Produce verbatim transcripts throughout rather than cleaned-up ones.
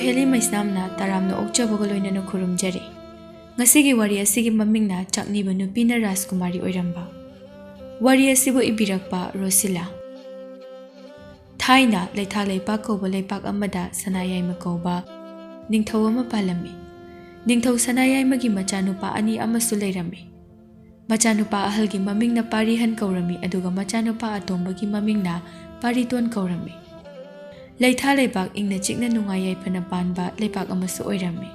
ꯀꯦꯂꯤ ꯃꯩꯁꯅꯥꯝꯅ ꯇꯔꯥꯝꯅ ꯑꯣꯛꯆꯕꯒ ꯂꯣꯏꯅꯅ ꯈꯨꯔꯨꯝꯖꯔꯤ꯫ ꯉꯁꯤꯒꯤ ꯋꯥꯔꯤ ꯑꯁꯤꯒꯤ ꯃꯃꯤꯡꯅ ꯆꯥꯛꯅꯤꯕ ꯅꯨꯄꯤꯅ ꯔꯥꯖꯀꯨꯃꯥꯔꯤ ꯑꯣꯏꯔꯝꯕ꯫ ꯋꯥꯔꯤ ꯑꯁꯤꯕꯨ ꯏꯕꯤꯔꯛꯄ ꯔꯣꯁꯤꯂꯥ꯫ ꯊꯥꯏꯅ ꯂꯩꯊꯥ ꯂꯩꯄꯥꯛ ꯀꯧꯕ ꯂꯩꯄꯥꯛ ꯑꯃꯗ ꯁꯅꯥꯌꯥꯏꯃ ꯀꯧꯕ ꯅꯤꯡꯊꯧ ꯑꯃ ꯄꯥꯜꯂꯝꯃꯤ꯫ ꯅꯤꯡꯊꯧ ꯁꯅꯥꯌꯥꯏꯃꯒꯤ ꯃꯆꯥꯅꯨꯄꯥ ꯑꯅꯤ ꯑꯃꯁꯨ ꯂꯩꯔꯝꯃꯤ꯫ ꯃꯆꯥꯅꯨꯄꯥ ꯑꯍꯜꯒꯤ ꯃꯃꯤꯡꯅ ꯄꯥꯔꯤꯍꯟ ꯀꯧꯔꯝꯃꯤ, ꯑꯗꯨꯒ ꯃꯆꯥꯅꯨꯄꯥ ꯑꯇꯣꯝꯕꯒꯤ ꯃꯃꯤꯡꯅ ꯄꯥꯔꯤꯇꯣꯟ ꯀꯧꯔꯝꯃꯤ꯫ ꯂꯩꯊꯥ ꯂꯩꯄꯥꯛ ꯏꯪꯅ ꯆꯤꯛꯅ ꯅꯨꯡꯉꯥꯏ ꯌꯥꯏꯐꯅ ꯄꯥꯟꯕ ꯂꯩꯄꯥꯛ ꯑꯃꯁꯨ ꯑꯣꯏꯔꯝꯃꯤ꯫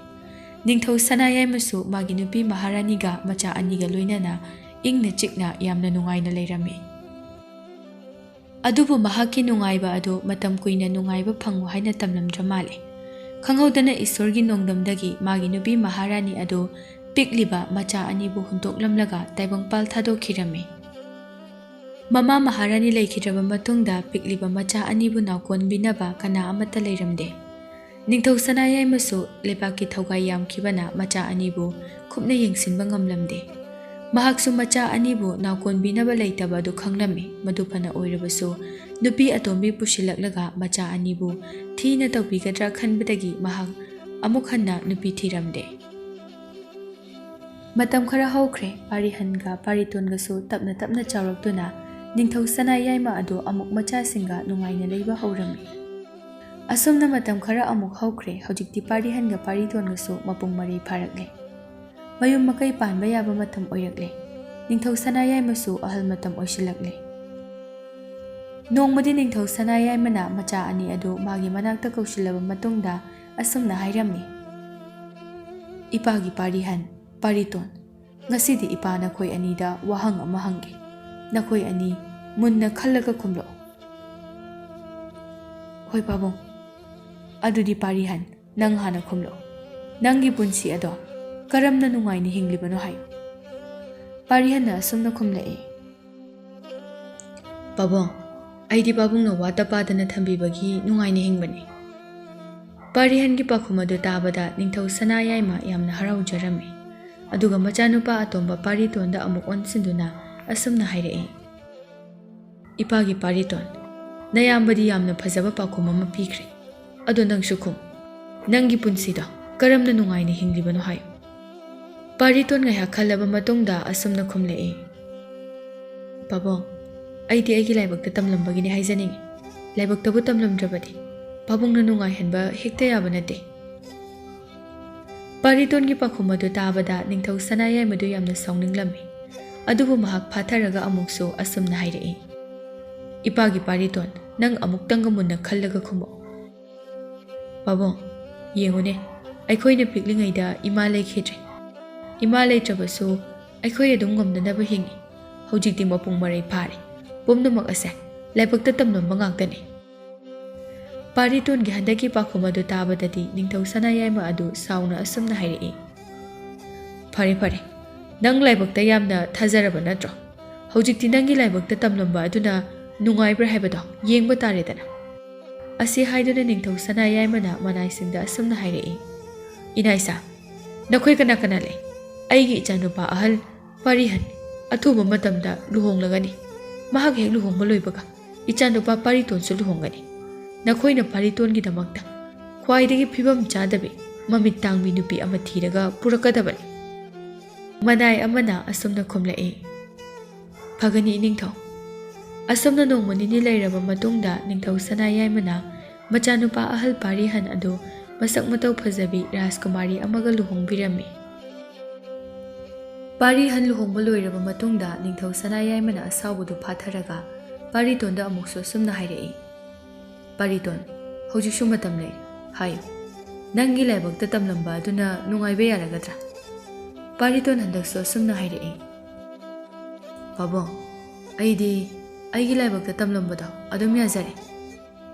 ꯅꯤꯡꯊꯧ ꯁꯅꯥꯌꯥꯏꯃꯁꯨ ꯃꯥꯒꯤ ꯅꯨꯄꯤ ꯃꯍꯥꯔꯥꯅꯤꯒ ꯃꯆꯥ ꯑꯅꯤꯒ ꯂꯣꯏꯅꯅ ꯏꯪꯅ ꯆꯤꯛꯅ ꯌꯥꯝꯅ ꯅꯨꯡꯉꯥꯏꯅ ꯂꯩꯔꯝꯃꯤ꯫ ꯑꯗꯨꯕꯨ ꯃꯍꯥꯛꯀꯤ ꯅꯨꯡꯉꯥꯏꯕ ꯑꯗꯨ ꯃꯇꯝ ꯀꯨꯏꯅ ꯅꯨꯡꯉꯥꯏꯕ ꯐꯪꯉꯨ ꯍꯥꯏꯅ ꯇꯝꯂꯝꯗ꯭ꯔ ꯃꯥꯜꯂꯦ꯫ ꯈꯪꯍꯧꯗꯅ ꯏꯁꯣꯔꯒꯤ ꯅꯣꯡꯗꯝꯗꯒꯤ ꯃꯥꯒꯤ ꯅꯨꯄꯤ ꯃꯍꯥꯔꯥꯅꯤ ꯑꯗꯨ ꯄꯤꯛꯂꯤꯕ ꯃꯆꯥ ꯑꯅꯤꯕꯨ ꯍꯨꯟꯗꯣꯛꯂꯝꯂꯒ ꯇꯥꯏꯕꯪꯄꯥꯜ ꯊꯥꯗꯣꯛꯈꯤꯔꯝꯃꯤ꯫ ꯃꯃꯥ ꯃꯍꯥꯔꯥꯅꯤ ꯂꯩꯈꯤꯗ꯭ꯔꯕ ꯃꯇꯨꯡꯗ ꯄꯤꯛꯂꯤꯕ ꯃꯆꯥ ꯑꯅꯤꯕꯨ ꯅꯥꯎꯀꯣꯟꯕꯤꯅꯕ ꯀꯅꯥ ꯑꯃꯠꯇ ꯂꯩꯔꯝꯗꯦ꯫ ꯅꯤꯡꯊꯧ ꯁꯅꯥꯌꯥꯏꯃꯁꯨ ꯂꯩꯕꯥꯛꯀꯤ ꯊꯧꯒꯥꯏ ꯌꯥꯝꯈꯤꯕꯅ ꯃꯆꯥ ꯑꯅꯤꯕꯨ ꯈꯨꯞꯅ ꯌꯦꯡꯁꯤꯟꯕ ꯉꯝꯂꯝꯗꯦ꯫ ꯃꯍꯥꯛꯁꯨ ꯃꯆꯥ ꯑꯅꯤꯕꯨ ꯅꯥꯎꯀꯣꯟꯕꯤꯅꯕ ꯂꯩꯇꯕ ꯑꯗꯨ ꯈꯪꯂꯝꯃꯤ꯫ ꯃꯗꯨ ꯐꯅ ꯑꯣꯏꯔꯕꯁꯨ, ꯅꯨꯄꯤ ꯑꯇꯣꯝꯕꯤ ꯄꯨꯁꯤꯜꯂꯛꯂꯒ ꯃꯆꯥ ꯑꯅꯤꯕꯨ ꯊꯤꯅ ꯇꯧꯕꯤꯒꯗ꯭ꯔꯥ ꯈꯟꯕꯗꯒꯤ ꯃꯍꯥꯛ ꯑꯃꯨꯛ ꯍꯟꯅ ꯅꯨꯄꯤ ꯊꯤꯔꯝꯗꯦ꯫ ꯃꯇꯝ ꯈꯔ ꯍꯧꯈ꯭ꯔꯦ꯫ ꯄꯥꯔꯤꯍꯟꯒ ꯄꯥꯔꯤꯇꯣꯟꯒꯁꯨ ꯇꯞꯅ ꯇꯞꯅ ꯆꯥꯎꯔꯛꯇꯨꯅ ꯅꯤꯡꯊꯧ ꯁꯅꯥꯌꯥꯏꯃ ꯑꯗꯨ ꯑꯃꯨꯛ ꯃꯆꯥꯁꯤꯡꯒ ꯅꯨꯡꯉꯥꯏꯅ ꯂꯩꯕ ꯍꯧꯔꯝꯃꯤ꯫ ꯑꯁꯨꯝꯅ ꯃꯇꯝ ꯈꯔ ꯑꯃꯨꯛ ꯍꯧꯈ꯭ꯔꯦ꯫ ꯍꯧꯖꯤꯛꯇꯤ ꯄꯥꯔꯤꯍꯟꯒ ꯄꯥꯔꯤꯇꯣꯟꯒꯁꯨ ꯃꯄꯨꯡ ꯃꯔꯩ ꯐꯥꯔꯛꯂꯦ꯫ ꯃꯌꯨꯝ ꯃꯀꯩ ꯄꯥꯟꯕ ꯌꯥꯕ ꯃꯇꯝ ꯑꯣꯏꯔꯛꯂꯦ꯫ ꯅꯤꯡꯊꯧ ꯁꯅꯥꯌꯥꯏꯃꯁꯨ ꯑꯍꯜ ꯃꯇꯝ ꯑꯣꯏꯁꯤꯜꯂꯛꯂꯦ꯫ ꯅꯣꯡꯃꯗꯤ ꯅꯤꯡꯊꯧ ꯁꯅꯥꯌꯥꯏꯃꯅ ꯃꯆꯥ ꯑꯅꯤ ꯑꯗꯨ ꯃꯥꯒꯤ ꯃꯅꯥꯛꯇ ꯀꯧꯁꯤꯜꯂꯕ ꯃꯇꯨꯡꯗ ꯑꯁꯨꯝꯅ ꯍꯥꯏꯔꯝꯃꯤ, "ꯏꯄꯥꯒꯤ ꯄꯥꯔꯤꯍꯟ, ꯄꯥꯔꯤꯇꯣꯟ, ꯉꯁꯤꯗꯤ ꯏꯄꯥ ꯅꯈꯣꯏ ꯑꯅꯤꯗ ꯋꯥꯍꯪ ꯑꯃ ꯍꯪꯒꯦ꯫ ꯅꯈꯣꯏ ꯑꯅꯤ ꯃꯨꯟꯅ ꯈꯜꯂꯒ ꯈꯨꯝꯂꯛꯎ꯫" "ꯍꯣꯏ ꯄꯥꯕꯨꯡ꯫" "ꯑꯗꯨꯗꯤ ꯄꯥꯔꯤꯍꯟ, ꯅꯪ ꯍꯥꯟꯅ ꯈꯨꯝꯂꯛꯎ꯫ ꯅꯪꯒꯤ ꯄꯨꯟꯁꯤ ꯑꯗꯣ ꯀꯔꯝꯅ ꯅꯨꯡꯉꯥꯏꯅ ꯍꯤꯡꯂꯤꯕꯅꯣ ꯍꯥꯏꯌꯨ꯫" ꯄꯥꯔꯤꯍꯟꯅ ꯑꯁꯨꯝꯅ ꯈꯨꯝꯂꯛꯏ, "ꯄꯥꯕꯨꯡ, ꯑꯩꯗꯤ ꯄꯥꯕꯨꯡꯅ ꯋꯥꯠꯇ ꯄꯥꯗꯅ ꯊꯝꯕꯤꯕꯒꯤ ꯅꯨꯡꯉꯥꯏꯅ ꯍꯤꯡꯕꯅꯤ꯫" ꯄꯥꯔꯤꯍꯟꯒꯤ ꯄꯥꯎꯈꯨꯝ ꯑꯗꯨ ꯇꯥꯕꯗ ꯅꯤꯡꯊꯧ ꯁꯅꯥꯌꯥꯏꯃ ꯌꯥꯝꯅ ꯍꯔꯥꯎꯖꯔꯝꯃꯤ꯫ ꯑꯗꯨꯒ ꯃꯆꯥꯅꯨꯄꯥ ꯑꯇꯣꯝꯕ ꯄꯥꯔꯤꯇꯣꯟꯗ ꯑꯃꯨꯛ ꯑꯣꯟꯁꯤꯟꯗꯨꯅ ꯑꯁꯨꯝꯅ ꯍꯥꯏꯔꯛꯏ, "ꯏꯄꯥꯒꯤ ꯄꯥꯔꯤꯇꯣꯟ, ꯅꯌꯥꯝꯕꯗꯤ ꯌꯥꯝꯅ ꯐꯖꯕ ꯄꯥꯎꯈꯨꯝ ꯑꯃ ꯄꯤꯈ꯭ꯔꯦ꯫ ꯑꯗꯣ ꯅꯪꯁꯨ ꯈꯨꯝ꯫" "ꯅꯪꯒꯤ ꯄꯨꯟꯁꯤꯗꯣ ꯀꯔꯝꯅ ꯅꯨꯡꯉꯥꯏꯅ ꯍꯤꯡꯂꯤꯕꯅꯣ ꯍꯥꯏꯌꯨ?" ꯄꯥꯔꯤꯇꯣꯟ ꯉꯥꯏꯍꯥꯛ ꯈꯜꯂꯕ ꯃꯇꯨꯡꯗ ꯑꯁꯨꯝꯅ ꯈꯨꯝꯂꯛꯏ, "ꯄꯥꯕꯨꯡ, ꯑꯩꯗꯤ ꯑꯩꯒꯤ ꯂꯥꯏꯕꯛꯇ ꯇꯝꯂꯝꯕꯒꯤꯅꯤ ꯍꯥꯏꯖꯅꯤꯡꯏ꯫ ꯂꯥꯏꯕꯛꯇꯕꯨ ꯇꯝꯂꯝꯗ꯭ꯔꯕꯗꯤ ꯄꯥꯕꯨꯡꯅ ꯅꯨꯡꯉꯥꯏꯍꯟꯕ ꯍꯦꯛꯇ ꯌꯥꯕ ꯅꯠꯇꯦ꯫" ꯄꯥꯔꯤꯇꯣꯟꯒꯤ ꯄꯥꯎꯈꯨꯝ ꯑꯗꯨ ꯇꯥꯕꯗ ꯅꯤꯡꯊꯧ ꯁꯅꯥꯌꯥꯏꯃꯗꯨ ꯌꯥꯝꯅ ꯁꯥꯎꯅꯤꯡꯂꯝꯃꯤ꯫ ꯑꯗꯨꯕꯨ ꯃꯍꯥꯛ ꯐꯥꯊꯔꯒ ꯑꯃꯨꯛꯁꯨ ꯑꯁꯨꯝꯅ ꯍꯥꯏꯔꯛꯏ, "ꯏꯄꯥꯒꯤ ꯄꯥꯔꯤꯇꯣꯟ, ꯅꯪ ꯑꯃꯨꯛꯇꯪꯒ ꯃꯨꯟꯅ ꯈꯜꯂꯒ ꯈꯨꯝꯃꯛꯎ꯫" "ꯄꯥꯕꯨꯡ, ꯌꯦꯡꯉꯨꯅꯦ, ꯑꯩꯈꯣꯏꯅ ꯄꯤꯛꯂꯤꯉꯩꯗ ꯏꯃꯥ ꯂꯩꯈꯤꯗ꯭ꯔꯦ꯫ ꯏꯃꯥ ꯂꯩꯇ꯭ꯔꯕꯁꯨ ꯑꯩꯈꯣꯏ ꯑꯗꯨꯝ ꯉꯝꯅꯅꯕ ꯍꯤꯡꯉꯤ꯫ ꯍꯧꯖꯤꯛꯇꯤ ꯃꯄꯨꯡ ꯃꯔꯩ ꯐꯥꯔꯦ꯫ ꯄꯨꯝꯅꯃꯛ ꯑꯁꯦ ꯂꯥꯏꯕꯛꯇ ꯇꯝꯂꯝꯕ ꯉꯥꯛꯇꯅꯤ꯫" ꯄꯥꯔꯤꯇꯣꯟꯒꯤ ꯍꯟꯗꯛꯀꯤ ꯄꯥꯎꯈꯨꯝ ꯑꯗꯨ ꯇꯥꯕꯗꯗꯤ ꯅꯤꯡꯊꯧ ꯁꯅꯥꯌꯥꯏꯃ ꯑꯗꯨ ꯁꯥꯎꯅ ꯑꯁꯨꯝꯅ ꯍꯥꯏꯔꯛꯏ, "ꯐꯔꯦ ꯐꯔꯦ, ꯅꯪ ꯂꯥꯏꯕꯛꯇ ꯌꯥꯝꯅ ꯊꯥꯖꯔꯕ ꯅꯠꯇ꯭ꯔꯣ? ꯍꯧꯖꯤꯛꯇꯤ ꯅꯪꯒꯤ ꯂꯥꯏꯕꯛꯇ ꯇꯝꯂꯝꯕ ꯑꯗꯨꯅ ꯅꯨꯡꯉꯥꯏꯕ꯭ꯔꯥ ꯍꯥꯏꯕꯗꯣ ꯌꯦꯡꯕ ꯇꯥꯔꯦꯗꯅ꯫" ꯑꯁꯤ ꯍꯥꯏꯗꯨꯅ ꯅꯤꯡꯊꯧ ꯁꯅꯥꯌꯥꯏꯃꯅ ꯃꯅꯥꯏꯁꯤꯡꯗ ꯑꯁꯨꯝꯅ ꯍꯥꯏꯔꯛꯏ, "ꯏꯅꯥꯏꯁꯥ, ꯅꯈꯣꯏ ꯀꯅꯥ ꯀꯅꯥ ꯂꯩ? ꯑꯩꯒꯤ ꯏꯆꯥꯅꯨꯄꯥ ꯑꯍꯜ ꯄꯥꯔꯤꯍꯟ ꯑꯊꯨꯕ ꯃꯇꯝꯗ ꯂꯨꯍꯣꯡꯂꯒꯅꯤ꯫ ꯃꯍꯥꯛ ꯍꯦꯛ ꯂꯨꯍꯣꯡꯕ ꯂꯣꯏꯕꯒ ꯏꯆꯥꯅꯨꯄꯥ ꯄꯥꯔꯤꯇꯣꯟꯁꯨ ꯂꯨꯍꯣꯡꯒꯅꯤ꯫ ꯅꯈꯣꯏꯅ ꯄꯥꯔꯤꯇꯣꯟꯒꯤꯗꯃꯛꯇ ꯈ꯭ꯋꯥꯏꯗꯒꯤ ꯐꯤꯕꯝ ꯆꯥꯗꯕꯤ, ꯃꯃꯤꯠ ꯇꯥꯡꯕꯤ ꯅꯨꯄꯤ ꯑꯃ ꯊꯤꯔꯒ ꯄꯨꯔꯛꯀꯗꯕꯅꯤ꯫" ꯃꯅꯥꯏ ꯑꯃꯅ ꯑꯁꯨꯝꯅ ꯈꯨꯝꯂꯛꯏ, "ꯐꯒꯅꯤ, ꯏꯅꯤꯡꯊꯧ꯫" ꯑꯁꯨꯝꯅ ꯅꯣꯡꯃ ꯅꯤꯅꯤ ꯂꯩꯔꯕ ꯃꯇꯨꯡꯗ ꯅꯤꯡꯊꯧ ꯁꯅꯥꯌꯥꯏꯃꯅ ꯃꯆꯥꯅꯨꯄꯥ ꯑꯍꯜ ꯄꯥꯔꯤꯍꯟ ꯑꯗꯨ ꯃꯁꯛ ꯃꯇꯧ ꯐꯖꯕꯤ ꯔꯥꯖꯀꯨꯃꯥꯔꯤ ꯑꯃꯒ ꯂꯨꯍꯣꯡꯕꯤꯔꯝꯃꯤ꯫ ꯄꯥꯔꯤꯍꯟ ꯂꯨꯍꯣꯡꯕ ꯂꯣꯏꯔꯕ ꯃꯇꯨꯡꯗ ꯅꯤꯡꯊꯧ ꯁꯅꯥꯌꯥꯏꯃꯅ ꯑꯁꯥꯎꯕꯗꯨ ꯐꯥꯊꯔꯒ ꯄꯥꯔꯤꯇꯣꯟꯗ ꯑꯃꯨꯛꯁꯨ ꯑꯁꯨꯝꯅ ꯍꯥꯏꯔꯛꯏ, "ꯄꯥꯔꯤꯇꯣꯟ, ꯍꯧꯖꯤꯛꯁꯨ ꯃꯇꯝ ꯂꯩ꯫ ꯍꯥꯏꯌꯨ, ꯅꯪꯒꯤ ꯂꯥꯏꯕꯛꯇ ꯇꯝꯂꯝꯕ ꯑꯗꯨꯅ ꯅꯨꯡꯉꯥꯏꯕ ꯌꯥꯔꯒꯗ꯭ꯔꯥ?" ꯄꯥꯔꯤꯇꯣꯟ ꯍꯟꯗꯛꯁꯨ ꯑꯁꯨꯝꯅ ꯍꯥꯏꯔꯛꯏ, "ꯄꯥꯕꯨꯡ, ꯑꯩꯗꯤ ꯑꯩꯒꯤ ꯂꯥꯏꯕꯛꯇ ꯇꯝꯂꯝꯕꯗꯣ ꯑꯗꯨꯝ ꯌꯥꯖꯔꯦ꯫"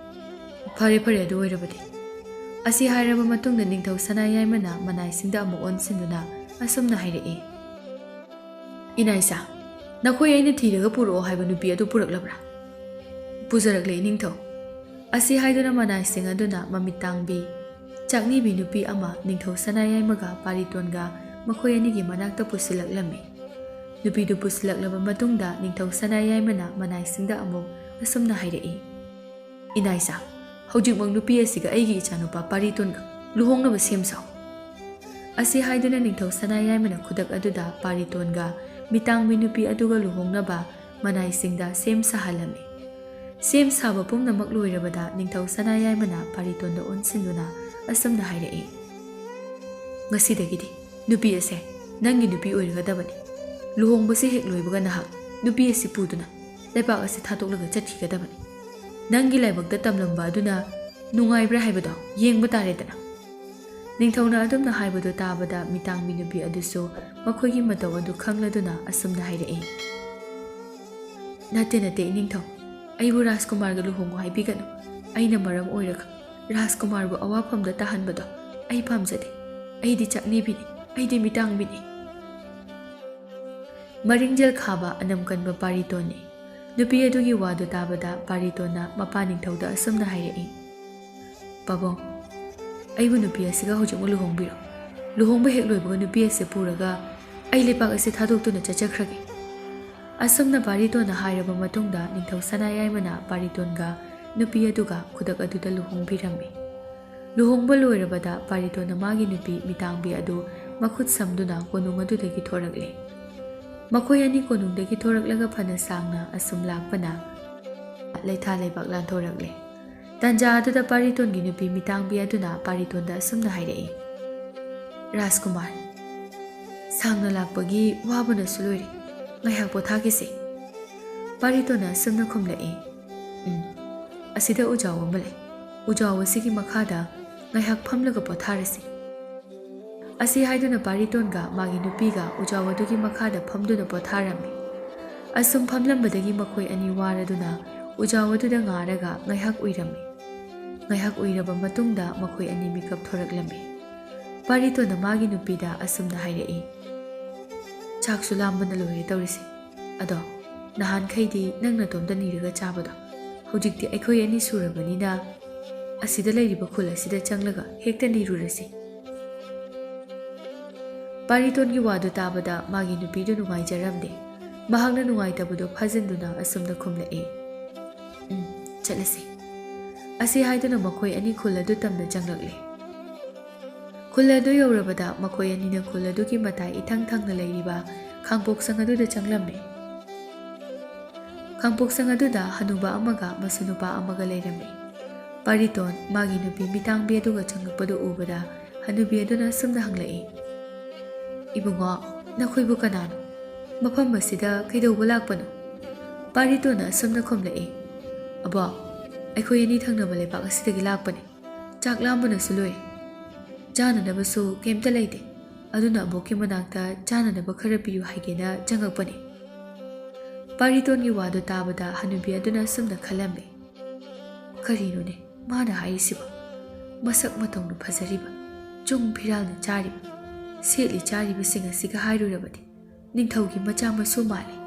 "ꯐꯔꯦ ꯐꯔꯦ, ꯑꯗꯨ ꯑꯣꯏꯔꯕꯗꯤ꯫" ꯑꯁꯤ ꯍꯥꯏꯔꯕ ꯃꯇꯨꯡꯗ ꯅꯤꯡꯊꯧ ꯁꯅꯥꯌꯥꯏꯃꯅ ꯃꯅꯥꯏꯁꯤꯡꯗ ꯑꯃꯨꯛ ꯑꯣꯟꯁꯤꯟꯗꯨꯅ ꯑꯁꯨꯝꯅ ꯍꯥꯏꯔꯛꯏ, "ꯏꯅꯥꯏꯁꯥ, ꯅꯈꯣꯏ ꯑꯩꯅ ꯊꯤꯔꯒ ꯄꯨꯔꯛꯑꯣ ꯍꯥꯏꯕ ꯅꯨꯄꯤ ꯑꯗꯨ ꯄꯨꯔꯛꯂꯕ꯭ꯔꯥ?" "ꯄꯨꯖꯔꯛꯂꯦ, ꯏꯅꯤꯡꯊꯧ꯫" ꯑꯁꯤ ꯍꯥꯏꯗꯨꯅ ꯃꯅꯥꯏꯁꯤꯡ ꯑꯗꯨꯅ ꯃꯃꯤꯠ ꯇꯥꯡꯕꯤ, ꯆꯥꯛꯅꯤꯕꯤ ꯅꯨꯄꯤ ꯑꯃ ꯅꯤꯡꯊꯧ ꯁꯅꯥꯌꯥꯏꯃꯒ ꯄꯥꯔꯤꯇꯣꯟꯒ ꯃꯈꯣꯏ ꯑꯅꯤꯒꯤ ꯃꯅꯥꯛꯇ ꯄꯨꯁꯤꯜꯂꯛꯂꯝꯃꯤ꯫ ꯅꯨꯄꯤꯗꯨ ꯄꯨꯁꯤꯜꯂꯛꯂꯕ ꯃꯇꯨꯡꯗ ꯅꯤꯡꯊꯧ ꯁꯅꯥꯌꯥꯏꯃꯅ ꯃꯅꯥꯏꯁꯤꯡꯗ ꯑꯃꯨꯛ ꯑꯁꯨꯝꯅ ꯍꯥꯏꯔꯛꯏ, "ꯏꯅꯥꯏꯁꯥ, ꯍꯧꯖꯤꯛꯃꯛ ꯅꯨꯄꯤ ꯑꯁꯤꯒ ꯑꯩꯒꯤ ꯏꯆꯥꯅꯨꯄꯥ ꯄꯥꯔꯤꯇꯣꯟꯒ ꯂꯨꯍꯣꯡꯅꯕ ꯁꯦꯝ ꯁꯥꯎ꯫ ꯑꯁꯤ ꯍꯥꯏꯗꯨꯅ ꯅꯤꯡꯊꯧ ꯁꯅꯥꯌꯥꯏꯃꯅ ꯈꯨꯗꯛ ꯑꯗꯨꯗ ꯄꯥꯔꯤꯇꯣꯟꯒ ꯃꯤꯇꯥꯡꯕꯤ ꯅꯨꯄꯤ ꯑꯗꯨꯒ ꯂꯨꯍꯣꯡꯅꯕ ꯃꯅꯥꯏꯁꯤꯡꯗ ꯁꯦꯝ ꯁꯥꯍꯜꯂꯝꯃꯤ꯫ ꯁꯦꯝ ꯁꯥꯕ ꯄꯨꯝꯅꯃꯛ ꯂꯣꯏꯔꯕꯗ ꯅꯤꯡꯊꯧ ꯁꯅꯥꯌꯥꯏꯃꯅ ꯄꯥꯔꯤꯇꯣꯟꯗ ꯑꯣꯟꯁꯤꯟꯗꯨꯅ ꯑꯁꯨꯝꯅ ꯍꯥꯏꯔꯛꯏ, "ꯉꯁꯤꯗꯒꯤꯗꯤ ꯅꯨꯄꯤ ꯑꯁꯦ ꯅꯪꯒꯤ ꯅꯨꯄꯤ ꯑꯣꯏꯔꯒꯗꯕꯅꯤ꯫ ꯂꯨꯍꯣꯡꯕꯁꯤ ꯍꯦꯛ ꯂꯣꯏꯕꯒ ꯅꯍꯥꯛ ꯅꯨꯄꯤ ꯑꯁꯤ ꯄꯨꯗꯨꯅ ꯂꯩꯄꯥꯛ ꯑꯁꯤ ꯊꯥꯗꯣꯛꯂꯒ ꯆꯠꯈꯤꯒꯗꯕꯅꯤ꯫ ꯅꯪꯒꯤ ꯂꯥꯏꯕꯛꯇ ꯇꯝꯂꯝꯕ ꯑꯗꯨꯅ ꯅꯨꯡꯉꯥꯏꯕ꯭ꯔꯥ ꯍꯥꯏꯕꯗꯣ ꯌꯦꯡꯕ ꯇꯥꯔꯦꯗꯅ꯫" ꯅꯤꯡꯊꯧꯅ ꯑꯗꯨꯝꯅ ꯍꯥꯏꯕꯗꯨ ꯇꯥꯕꯗ ꯃꯤꯇꯥꯡꯕꯤ ꯅꯨꯄꯤ ꯑꯗꯨꯁꯨ ꯃꯈꯣꯏꯒꯤ ꯃꯇꯧ ꯑꯗꯨ ꯈꯪꯂꯗꯨꯅ ꯑꯁꯨꯝꯅ ꯍꯥꯏꯔꯛꯏ, "ꯅꯠꯇꯦ, ꯅꯠꯇꯦ, ꯏꯅꯤꯡꯊꯧ꯫ ꯑꯩꯕꯨ ꯔꯥꯖꯀꯨꯃꯥꯔꯒ ꯂꯨꯍꯣꯡꯉꯨ ꯍꯥꯏꯕꯤꯒꯅꯨ꯫ ꯑꯩꯅ ꯃꯔꯝ ꯑꯣꯏꯔꯒ ꯔꯥꯖꯀꯨꯃꯥꯔꯕꯨ ꯑꯋꯥꯐꯝꯗ ꯇꯥꯍꯟꯕꯗꯣ ꯑꯩ ꯄꯥꯝꯖꯗꯦ꯫ ꯑꯩꯗꯤ ꯆꯥꯛꯅꯤꯕꯤꯅꯤ, ꯑꯩꯗꯤ ꯃꯤꯇꯥꯡꯕꯤꯅꯤ꯫" ꯃꯔꯤꯡꯖꯦꯜ ꯈꯥꯕ ꯑꯅꯝ ꯀꯟꯕ ꯄꯥꯔꯤꯇꯣꯟꯅꯤ꯫ ꯅꯨꯄꯤ ꯑꯗꯨꯒꯤ ꯋꯥꯗꯨ ꯇꯥꯕꯗ ꯄꯥꯔꯤꯇꯣꯟꯅ ꯃꯄꯥ ꯅꯤꯡꯊꯧꯗ ꯑꯁꯨꯝꯅ ꯍꯥꯏꯔꯛꯏ, "ꯄꯥꯕꯨꯡ, ꯑꯩꯕꯨ ꯅꯨꯄꯤ ꯑꯁꯤꯒ ꯍꯧꯖꯤꯛꯃꯛ ꯂꯨꯍꯣꯡꯕꯤꯔꯣ꯫ ꯂꯨꯍꯣꯡꯕ ꯍꯦꯛ ꯂꯣꯏꯕꯒ ꯅꯨꯄꯤ ꯑꯁꯤ ꯄꯨꯔꯒ ꯑꯩ ꯂꯩꯄꯥꯛ ꯑꯁꯤ ꯊꯥꯗꯣꯛꯇꯨꯅ ꯆꯠꯆꯈ꯭ꯔꯒꯦ꯫" ꯑꯁꯨꯝꯅ ꯄꯥꯔꯤꯇꯣꯟꯅ ꯍꯥꯏꯔꯕ ꯃꯇꯨꯡꯗ ꯅꯤꯡꯊꯧ ꯁꯅꯥꯌꯥꯏꯃꯅ ꯄꯥꯔꯤꯇꯣꯟꯒ ꯅꯨꯄꯤ ꯑꯗꯨꯒ ꯈꯨꯗꯛ ꯑꯗꯨꯗ ꯂꯨꯍꯣꯡꯕꯤꯔꯝꯃꯤ꯫ ꯂꯨꯍꯣꯡꯕ ꯂꯣꯏꯔꯕꯗ ꯄꯥꯔꯤꯇꯣꯟꯅ ꯃꯥꯒꯤ ꯅꯨꯄꯤ ꯃꯤꯇꯥꯡꯕꯤ ꯑꯗꯨ ꯃꯈꯨꯠ ꯁꯝꯗꯨꯅ ꯀꯣꯅꯨꯡ ꯑꯗꯨꯗꯒꯤ ꯊꯣꯔꯛꯂꯦ꯫ ꯃꯈꯣꯏ ꯑꯅꯤ ꯀꯣꯅꯨꯡꯗꯒꯤ ꯊꯣꯔꯛꯂꯒ ꯐꯅ ꯁꯥꯡꯅ ꯑꯁꯨꯝ ꯂꯥꯛꯄꯅ ꯂꯩꯊꯥ ꯂꯩꯕꯥꯛ ꯂꯥꯟꯊꯣꯔꯛꯂꯦ꯫ ꯇꯟꯖꯥ ꯑꯗꯨꯗ ꯄꯥꯔꯤꯇꯣꯟꯒꯤ ꯅꯨꯄꯤ ꯃꯤꯇꯥꯡꯕꯤ ꯑꯗꯨꯅ ꯄꯥꯔꯤꯇꯣꯟꯗ ꯑꯁꯨꯝꯅ ꯍꯥꯏꯔꯛꯏ, "ꯔꯥꯖꯀꯨꯃꯥꯔ, ꯁꯥꯡꯅ ꯂꯥꯛꯄꯒꯤ ꯋꯥꯕꯅꯁꯨ ꯂꯣꯏꯔꯦ, ꯉꯥꯏꯍꯥꯛ ꯄꯣꯊꯥꯈꯤꯁꯤ꯫" ꯄꯥꯔꯤꯇꯣꯟꯅ ꯑꯁꯨꯝꯅ ꯈꯨꯝꯂꯛꯏ, "ꯎꯝ, ꯑꯁꯤꯗ ꯎꯖꯥꯎ ꯑꯃ ꯂꯩ꯫ ꯎꯖꯥꯎ ꯑꯁꯤꯒꯤ ꯃꯈꯥꯗ ꯉꯥꯏꯍꯥꯛ ꯐꯝꯂꯒ ꯄꯣꯊꯥꯔꯁꯤ꯫" ꯑꯁꯤ ꯍꯥꯏꯗꯨꯅ ꯄꯥꯔꯤꯇꯣꯟꯒ ꯃꯥꯒꯤ ꯅꯨꯄꯤꯒ ꯎꯖꯥꯎ ꯑꯗꯨꯒꯤ ꯃꯈꯥꯗ ꯐꯝꯗꯨꯅ ꯄꯣꯊꯥꯔꯝꯃꯤ꯫ ꯑꯁꯨꯝ ꯐꯝꯂꯝꯕꯗꯒꯤ ꯃꯈꯣꯏ ꯑꯅꯤ ꯋꯥꯔꯗꯨꯅ ꯎꯖꯥꯎ ꯑꯗꯨꯗ ꯉꯥꯔꯒ ꯉꯥꯏꯍꯥꯛ ꯎꯏꯔꯝꯃꯤ꯫ ꯉꯥꯏꯍꯥꯛ ꯎꯏꯔꯕ ꯃꯇꯨꯡꯗ ꯃꯈꯣꯏ ꯑꯅꯤ ꯃꯤꯀꯞ ꯊꯣꯔꯛꯂꯝꯃꯤ꯫ ꯄꯥꯔꯤꯇꯣꯟꯅ ꯃꯥꯒꯤ ꯅꯨꯄꯤꯗ ꯑꯁꯨꯝꯅ ꯍꯥꯏꯔꯛꯏ, "ꯆꯥꯛꯁꯨ ꯂꯥꯝꯕꯅ ꯂꯣꯏꯔꯦ ꯇꯧꯔꯤꯁꯦ꯫ ꯑꯗꯣ ꯅꯍꯥꯟꯈꯩꯗꯤ ꯅꯪ ꯅꯇꯣꯝꯇ ꯅꯤꯔꯒ ꯆꯥꯕꯗꯣ, ꯍꯧꯖꯤꯛꯇꯤ ꯑꯩꯈꯣꯏ ꯑꯅꯤ ꯁꯨꯔꯕꯅꯤꯅ ꯑꯁꯤꯗ ꯂꯩꯔꯤꯕ ꯈꯨꯜ ꯑꯁꯤꯗ ꯆꯪꯂꯒ ꯍꯦꯛꯇ ꯅꯤꯔꯨꯔꯁꯤ꯫" ꯄꯥꯔꯤꯇꯣꯟꯒꯤ ꯋꯥꯗꯨ ꯇꯥꯕꯗ ꯃꯥꯒꯤ ꯅꯨꯄꯤꯗꯨ ꯅꯨꯡꯉꯥꯏꯖꯔꯝꯗꯦ꯫ ꯃꯍꯥꯛꯅ ꯅꯨꯡꯉꯥꯏꯇꯕꯗꯨ ꯐꯥꯖꯤꯟꯗꯨꯅ ꯑꯁꯨꯝꯅ ꯈꯨꯝꯂꯛꯏ, "ꯎꯝ, ꯆꯠꯂꯁꯤ꯫" ꯑꯁꯤ ꯍꯥꯏꯗꯨꯅ ꯃꯈꯣꯏ ꯑꯅꯤ ꯈꯨꯜ ꯑꯗꯨ ꯇꯝꯅ ꯆꯪꯂꯛꯂꯦ꯫ ꯈꯨꯜ ꯑꯗꯨ ꯌꯧꯔꯕꯗ ꯃꯈꯣꯏ ꯑꯅꯤꯅ ꯈꯨꯜ ꯑꯗꯨꯒꯤ ꯃꯇꯥꯏ ꯏꯊꯪ ꯊꯪꯅ ꯂꯩꯔꯤꯕ ꯈꯥꯡꯄꯣꯛꯁꯪ ꯑꯗꯨꯗ ꯆꯪꯂꯝꯃꯤ꯫ ꯈꯥꯡꯄꯣꯛꯁꯪ ꯑꯗꯨꯗ ꯍꯅꯨꯕ ꯑꯃꯒ ꯃꯁꯨ ꯅꯨꯄꯥ ꯑꯃꯒ ꯂꯩꯔꯝꯃꯤ꯫ ꯄꯥꯔꯤꯇꯣꯟ ꯃꯥꯒꯤ ꯅꯨꯄꯤ ꯃꯤꯇꯥꯡꯕꯤ ꯑꯗꯨꯒ ꯆꯪꯂꯛꯄꯗꯨ ꯎꯕꯗ ꯍꯅꯨꯕꯤ ꯑꯗꯨꯅ ꯑꯁꯨꯝꯅ ꯍꯪꯂꯛꯏ, "ꯏꯕꯨꯡꯉꯣ, ꯅꯈꯣꯏꯕꯨ ꯀꯅꯥꯅꯣ? ꯃꯐꯝ ꯑꯁꯤꯗ ꯀꯩꯗꯧꯕ ꯂꯥꯛꯄꯅꯣ?" ꯄꯥꯔꯤꯇꯣꯟꯅ ꯑꯁꯨꯝꯅ ꯈꯨꯝꯂꯛꯏ, "ꯑꯕꯣ, ꯑꯩꯈꯣꯏ ꯑꯅꯤ ꯊꯪꯅꯕ ꯂꯩꯕꯥꯛ ꯑꯁꯤꯗꯒꯤ ꯂꯥꯛꯄꯅꯤ꯫ ꯆꯥꯛ ꯂꯥꯝꯕꯅꯁꯨ ꯂꯣꯏꯔꯦ꯫ ꯆꯥꯅꯅꯕꯁꯨ ꯀꯩꯝꯇ ꯂꯩꯇꯦ꯫ ꯑꯗꯨꯅ ꯑꯕꯣꯛꯀꯤ ꯃꯅꯥꯛꯇ ꯆꯥꯅꯅꯕ ꯈꯔ ꯄꯤꯌꯨ ꯍꯥꯏꯒꯦꯅ ꯆꯪꯉꯛꯄꯅꯤ꯫" ꯄꯥꯔꯤꯇꯣꯟꯒꯤ ꯋꯥꯗꯨ ꯇꯥꯕꯗ ꯍꯅꯨꯕꯤ ꯑꯗꯨꯅ ꯑꯁꯨꯝꯅ ꯈꯜꯂꯝꯃꯤ, "ꯀꯔꯤꯅꯣꯅꯦ ꯃꯥꯅ ꯍꯥꯏꯔꯤꯁꯤꯕꯣ? ꯃꯁꯛ ꯃꯇꯧꯅ ꯐꯖꯔꯤꯕ, ꯆꯨꯡ ꯐꯤꯔꯥꯜꯅ ꯆꯥꯔꯤꯕ, ꯁꯦꯠꯂꯤ ꯆꯥꯔꯤꯕꯁꯤꯡ ꯑꯁꯤꯒ ꯍꯥꯏꯔꯨꯔꯕꯗꯤ ꯅꯤꯡꯊꯧꯒꯤ ꯃꯆꯥ ꯃꯁꯨ ꯃꯥꯜꯂꯤ꯫"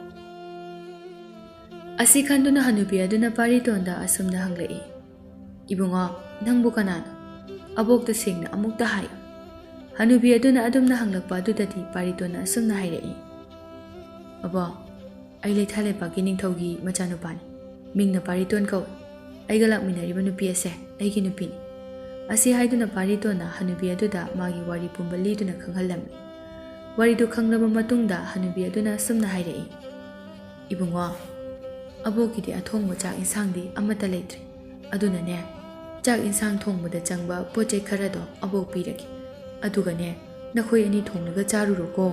ꯑꯁꯤ ꯈꯟꯗꯨꯅ ꯍꯅꯨꯕꯤ ꯑꯗꯨꯅ ꯄꯥꯔꯤꯇꯣꯟꯗ ꯑꯁꯨꯝꯅ ꯍꯪꯂꯛꯏ, "ꯏꯕꯨꯡꯉꯣ, ꯅꯪꯕꯨ ꯀꯅꯥꯅꯣ? ꯑꯕꯣꯛꯇ ꯁꯦꯡꯅ ꯑꯃꯨꯛꯇ ꯍꯥꯏꯌꯨ꯫" ꯍꯅꯨꯕꯤ ꯑꯗꯨꯅ ꯑꯗꯨꯝꯅ ꯍꯪꯂꯛꯄ ꯑꯗꯨꯗꯗꯤ ꯄꯥꯔꯤꯇꯣꯟꯅ ꯑꯁꯨꯝꯅ ꯍꯥꯏꯔꯛꯏ, "ꯑꯕꯣ, ꯑꯩ ꯂꯩꯊꯥ ꯂꯩꯄꯥꯛꯀꯤ ꯅꯤꯡꯊꯧꯒꯤ ꯃꯆꯥꯅꯨꯄꯥꯅꯤ꯫ ꯃꯤꯡꯅ ꯄꯥꯔꯤꯇꯣꯟ ꯀꯧꯏ꯫ ꯑꯩꯒ ꯂꯥꯛꯃꯤꯟꯅꯔꯤꯕ ꯅꯨꯄꯤ ꯑꯁꯦ ꯑꯩꯒꯤ ꯅꯨꯄꯤꯅꯤ꯫" ꯑꯁꯤ ꯍꯥꯏꯗꯨꯅ ꯄꯥꯔꯤꯇꯣꯟꯅ ꯍꯅꯨꯕꯤ ꯑꯗꯨꯗ ꯃꯥꯒꯤ ꯋꯥꯔꯤ ꯄꯨꯝꯕ ꯂꯤꯗꯨꯅ ꯈꯪꯍꯜꯂꯝꯃꯤ꯫ ꯋꯥꯔꯤꯗꯨ ꯈꯪꯂꯕ ꯃꯇꯨꯡꯗ ꯍꯅꯨꯕꯤ ꯑꯗꯨꯅ ꯑꯁꯨꯝꯅ ꯍꯥꯏꯔꯛꯏ, "ꯏꯕꯨꯡꯉꯣ, ꯑꯕꯣꯛꯀꯤꯗꯤ ꯑꯊꯣꯡꯕ ꯆꯥꯛ ꯏꯟꯁꯥꯡꯗꯤ ꯑꯃꯠꯇ ꯂꯩꯇ꯭ꯔꯦ꯫ ꯑꯗꯨꯅꯅꯦ, ꯆꯥꯛ ꯏꯟꯁꯥꯡ ꯊꯣꯡꯕꯗ ꯆꯪꯕ ꯄꯣꯠ ꯆꯩ ꯈꯔꯗꯣ ꯑꯕꯣꯛ ꯄꯤꯔꯒꯦ꯫ ꯑꯗꯨꯒꯅꯦ, ꯅꯈꯣꯏ ꯑꯅꯤ ꯊꯣꯡꯂꯒ ꯆꯥꯔꯨꯔꯣꯀꯣ꯫"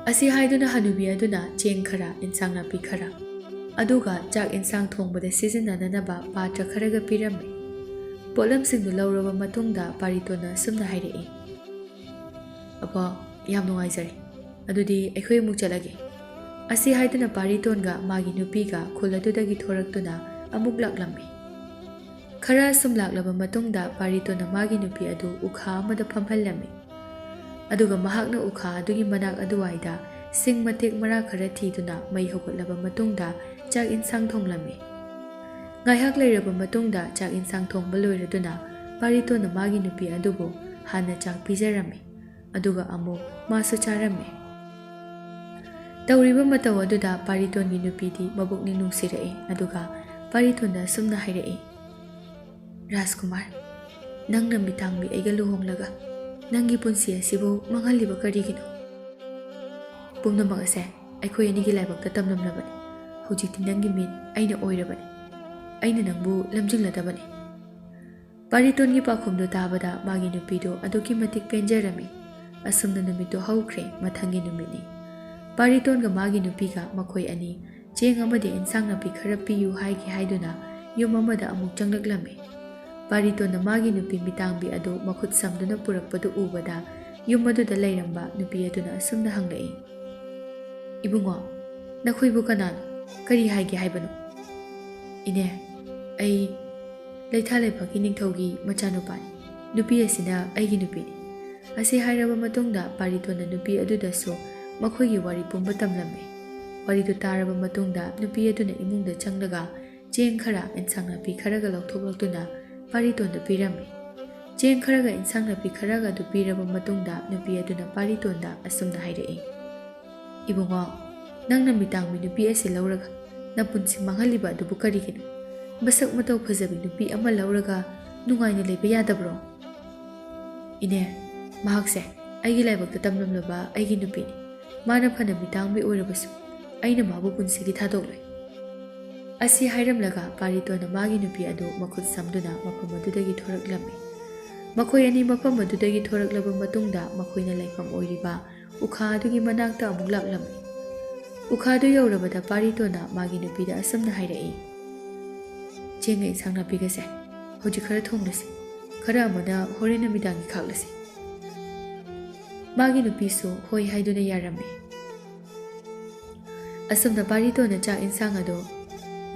ꯑꯁꯤ ꯍꯥꯏꯗꯨꯅ ꯍꯅꯨꯕꯤ ꯑꯗꯨꯅ ꯆꯦꯡ ꯈꯔ, ꯏꯟꯁꯥꯡ ꯅꯥꯄꯤ ꯈꯔ, ꯑꯗꯨꯒ ꯆꯥꯛ ꯏꯟꯁꯥꯡ ꯊꯣꯡꯕꯗ ꯁꯤꯖꯤꯟꯅꯅꯅꯕ ꯄꯥꯇ꯭ꯔ ꯈꯔꯒ ꯄꯤꯔꯝꯃꯤ꯫ ꯄꯣꯠꯂꯝꯁꯤꯡꯗꯨ ꯂꯧꯔꯕ ꯃꯇꯨꯡꯗ ꯄꯥꯔꯤꯇꯣꯟꯅ ꯑꯁꯨꯝꯅ ꯍꯥꯏꯔꯛꯏ, "ꯑꯕꯣ, ꯌꯥꯝ ꯅꯨꯡꯉꯥꯏꯖꯔꯦ꯫ ꯑꯗꯨꯗꯤ ꯑꯩꯈꯣꯏ ꯑꯃꯨꯛ ꯆꯠꯂꯒꯦ꯫" ꯑꯁꯤ ꯍꯥꯏꯗꯨꯅ ꯄꯥꯔꯤꯇꯣꯟꯒ ꯃꯥꯒꯤ ꯅꯨꯄꯤꯒ ꯈꯨꯜ ꯑꯗꯨꯗꯒꯤ ꯊꯣꯔꯛꯇꯨꯅ ꯑꯃꯨꯛ ꯂꯥꯛꯂꯝꯃꯤ꯫ ꯈꯔ ꯁꯨꯝ ꯂꯥꯛꯂꯕ ꯃꯇꯨꯡꯗ ꯄꯥꯔꯤꯇꯣꯟꯅ ꯃꯥꯒꯤ ꯅꯨꯄꯤ ꯑꯗꯨ ꯎꯈꯥ ꯑꯃꯗ ꯐꯝꯍꯜꯂꯝꯃꯤ꯫ ꯑꯗꯨꯒ ꯃꯍꯥꯛꯅ ꯎꯈꯥ ꯑꯗꯨꯒꯤ ꯃꯅꯥꯛ ꯑꯗꯨꯋꯥꯏꯗ ꯁꯤꯡ ꯃꯇꯦꯛ ꯃꯔꯥ ꯈꯔ ꯊꯤꯗꯨꯅ ꯃꯩ ꯍꯧꯒꯠꯂꯕ ꯃꯇꯨꯡꯗ ꯆꯥꯛ ꯏꯟꯁꯥꯡ ꯊꯣꯡꯂꯝꯃꯤ꯫ ꯉꯥꯏꯍꯥꯛ ꯂꯩꯔꯕ ꯃꯇꯨꯡꯗ ꯆꯥꯛ ꯏꯟꯁꯥꯡ ꯊꯣꯡꯕ ꯂꯣꯏꯔꯗꯨꯅ ꯄꯥꯔꯤꯇꯣꯟꯅ ꯃꯥꯒꯤ ꯅꯨꯄꯤ ꯑꯗꯨꯕꯨ ꯍꯥꯟꯅ ꯆꯥꯛ ꯄꯤꯖꯔꯝꯃꯤ꯫ ꯑꯗꯨꯒ ꯑꯃꯨꯛ ꯃꯥꯁꯨ ꯆꯥꯔꯝꯃꯤ꯫ ꯇꯧꯔꯤꯕ ꯃꯇꯧ ꯑꯗꯨꯗ ꯄꯥꯔꯤꯇꯣꯟꯒꯤ ꯅꯨꯄꯤꯗꯤ ꯃꯕꯨꯛꯅꯤꯡ ꯅꯨꯡꯁꯤꯔꯛꯏ꯫ ꯑꯗꯨꯒ ꯄꯥꯔꯤꯇꯣꯟꯗ ꯑꯁꯨꯝꯅ ꯍꯥꯏꯔꯛꯏ, "ꯔꯥꯖꯀꯨꯃꯥꯔ, ꯅꯪꯅ ꯃꯤꯇꯥꯡꯕꯤ ꯑꯩꯒ ꯂꯨꯍꯣꯡꯂꯒ ꯅꯪꯒꯤ ꯄꯨꯟꯁꯤ ꯑꯁꯤꯕꯨ ꯃꯥꯡꯍꯜꯂꯤꯕ ꯀꯔꯤꯒꯤꯅꯣ? ꯄꯨꯝꯅꯃꯛ ꯑꯁꯦ ꯑꯩꯈꯣꯏ ꯑꯅꯤꯒꯤ ꯂꯥꯏꯕꯛꯇ ꯇꯝꯂꯝꯂꯕꯅꯤ꯫ ꯍꯧꯖꯤꯛꯇꯤ ꯅꯪꯒꯤ ꯃꯤꯠ ꯑꯩꯅ ꯑꯣꯏꯔꯕꯅꯤ꯫ ꯑꯩꯅ ꯅꯪꯕꯨ ꯂꯝꯖꯤꯡꯂꯗꯕꯅꯤ꯫ ꯄꯥꯔꯤꯇꯣꯟꯒꯤ ꯄꯥꯎꯈꯨꯝꯗꯨ ꯇꯥꯕꯗ ꯃꯥꯒꯤ ꯅꯨꯄꯤꯗꯨ ꯑꯗꯨꯛꯀꯤ ꯃꯇꯤꯛ ꯄꯦꯟꯖꯔꯝꯃꯤ꯫ ꯑꯁꯨꯝꯅ ꯅꯨꯃꯤꯠꯇꯨ ꯍꯧꯈ꯭ꯔꯦ꯫ ꯃꯊꯪꯒꯤ ꯅꯨꯃꯤꯠꯅꯤ꯫ ꯄꯥꯔꯤꯇꯣꯟꯒ ꯃꯥꯒꯤ ꯅꯨꯄꯤꯒ ꯃꯈꯣꯏ ꯑꯅꯤ ꯆꯦꯡ ꯑꯃꯗꯤ ꯏꯟꯁꯥꯡ ꯅꯥꯄꯤ ꯈꯔ ꯄꯤꯌꯨ ꯍꯥꯏꯒꯦ ꯍꯥꯏꯗꯨꯅ ꯌꯨꯝ ꯑꯃꯗ ꯑꯃꯨꯛ ꯆꯪꯂꯛꯂꯝꯃꯤ꯫ ꯄꯥꯔꯤꯇꯣꯟꯅ ꯃꯥꯒꯤ ꯅꯨꯄꯤ ꯃꯤꯇꯥꯡꯕꯤ ꯑꯗꯨ ꯃꯈꯨꯠ ꯁꯝꯗꯨꯅ ꯄꯨꯔꯛꯄꯗꯨ ꯎꯕꯗ ꯌꯨꯝ ꯑꯗꯨꯗ ꯂꯩꯔꯝꯕ ꯅꯨꯄꯤ ꯑꯗꯨꯅ ꯑꯁꯨꯝꯅ ꯍꯪꯂꯛꯏ, "ꯏꯕꯨꯡꯉꯣ, ꯅꯈꯣꯏꯕꯨ ꯀꯅꯥꯅꯣ? ꯀꯔꯤ ꯍꯥꯏꯒꯦ ꯍꯥꯏꯕꯅꯣ?" "ꯏꯅꯦ, ꯑꯩ ꯂꯩꯊꯥ ꯂꯩꯄꯥꯛꯀꯤ ꯅꯤꯡꯊꯧꯒꯤ ꯃꯆꯥꯅꯨꯄꯥꯅꯤ꯫ ꯅꯨꯄꯤ ꯑꯁꯤꯅ ꯑꯩꯒꯤ ꯅꯨꯄꯤꯅꯤ꯫" ꯑꯁꯤ ꯍꯥꯏꯔꯕ ꯃꯇꯨꯡꯗ ꯄꯥꯔꯤꯇꯣꯟꯅ ꯅꯨꯄꯤ ꯑꯗꯨꯗꯁꯨ ꯃꯈꯣꯏꯒꯤ ꯋꯥꯔꯤ ꯄꯨꯝꯕ ꯇꯝꯂꯝꯃꯤ꯫ ꯋꯥꯔꯤꯗꯨ ꯇꯥꯔꯕ ꯃꯇꯨꯡꯗ ꯅꯨꯄꯤ ꯑꯗꯨꯅ ꯏꯃꯨꯡꯗ ꯆꯪꯂꯒ ꯆꯦꯡ ꯈꯔ, ꯏꯟꯁꯥꯡ ꯅꯥꯄꯤ ꯈꯔꯒ ꯂꯧꯊꯣꯛꯂꯛꯇꯨꯅ ꯄꯥꯔꯤꯇꯣꯟꯗ ꯄꯤꯔꯝꯃꯤ꯫ ꯆꯦꯡ ꯈꯔꯒ ꯏꯟꯁꯥꯡ ꯅꯥꯄꯤ ꯈꯔꯒ ꯑꯗꯨ ꯄꯤꯔꯕ ꯃꯇꯨꯡꯗ ꯅꯨꯄꯤ ꯑꯗꯨꯅ ꯄꯥꯔꯤꯇꯣꯟꯗ ꯑꯁꯨꯝꯅ ꯍꯥꯏꯔꯛꯏ, "ꯏꯕꯨꯡꯉꯣ, ꯅꯪꯅ ꯃꯤꯇꯥꯡꯕꯤ ꯅꯨꯄꯤ ꯑꯁꯤ ꯂꯧꯔꯒ ꯅꯄꯨꯟꯁꯤ ꯃꯥꯡꯍꯜꯂꯤꯕ ꯑꯗꯨꯕꯨ ꯀꯔꯤꯒꯤꯅꯣ? ꯃꯁꯛ ꯃꯇꯧ ꯐꯖꯕꯤ ꯅꯨꯄꯤ ꯑꯃ ꯂꯧꯔꯒ ꯅꯨꯡꯉꯥꯏꯅ ꯂꯩꯕ ꯌꯥꯗꯕ꯭ꯔꯣ?" "ꯏꯅꯦ, ꯃꯍꯥꯛꯁꯦ ꯑꯩꯒꯤ ꯂꯥꯏꯕꯛꯇ ꯇꯝꯂꯝꯂꯕ ꯑꯩꯒꯤ ꯅꯨꯄꯤꯅꯤ꯫ ꯃꯥꯅ ꯐꯅ ꯃꯤꯇꯥꯡꯕꯤ ꯑꯣꯏꯔꯕꯁꯨ ꯑꯩꯅ ꯃꯥꯕꯨ ꯄꯨꯟꯁꯤꯒꯤ ꯊꯥꯗꯣꯛꯂꯣꯏ꯫" ꯑꯁꯤ ꯍꯥꯏꯔꯝꯂꯒ ꯄꯥꯔꯤꯇꯣꯟꯅ ꯃꯥꯒꯤ ꯅꯨꯄꯤ ꯑꯗꯨ ꯃꯈꯨꯠ ꯁꯝꯗꯨꯅ ꯃꯐꯝ ꯑꯗꯨꯗꯒꯤ ꯊꯣꯔꯛꯂꯝꯃꯤ꯫ ꯃꯈꯣꯏ ꯑꯅꯤ ꯃꯐꯝ ꯑꯗꯨꯗꯒꯤ ꯊꯣꯔꯛꯂꯕ ꯃꯇꯨꯡꯗ ꯃꯈꯣꯏꯅ ꯂꯩꯐꯝ ꯑꯣꯏꯔꯤꯕ ꯎꯈꯥ ꯑꯗꯨꯒꯤ ꯃꯅꯥꯛꯇ ꯑꯃꯨꯛ ꯂꯥꯛꯂꯝꯃꯤ꯫ ꯎꯈꯥꯗꯨ ꯌꯧꯔꯕꯗ ꯄꯥꯔꯤꯇꯣꯟꯅ ꯃꯥꯒꯤ ꯅꯨꯄꯤꯗ ꯑꯁꯨꯝꯅ ꯍꯥꯏꯔꯛꯏ, "ꯆꯦꯡꯒ ꯏꯟꯁꯥꯡ ꯅꯥꯄꯤꯒꯁꯦ ꯍꯧꯖꯤꯛ ꯈꯔ ꯊꯣꯡꯂꯁꯤ, ꯈꯔ ꯑꯃꯅ ꯍꯣꯔꯦꯟ ꯅꯨꯃꯤꯗꯥꯡꯒꯤ ꯈꯥꯛꯂꯁꯤ꯫" ꯃꯥꯒꯤ ꯅꯨꯄꯤꯁꯨ ꯍꯣꯏ ꯍꯥꯏꯗꯨꯅ ꯌꯥꯔꯝꯃꯤ꯫ ꯑꯁꯨꯝꯅ ꯄꯥꯔꯤꯇꯣꯟꯅ ꯆꯥꯛ ꯏꯟꯁꯥꯡ ꯑꯗꯨ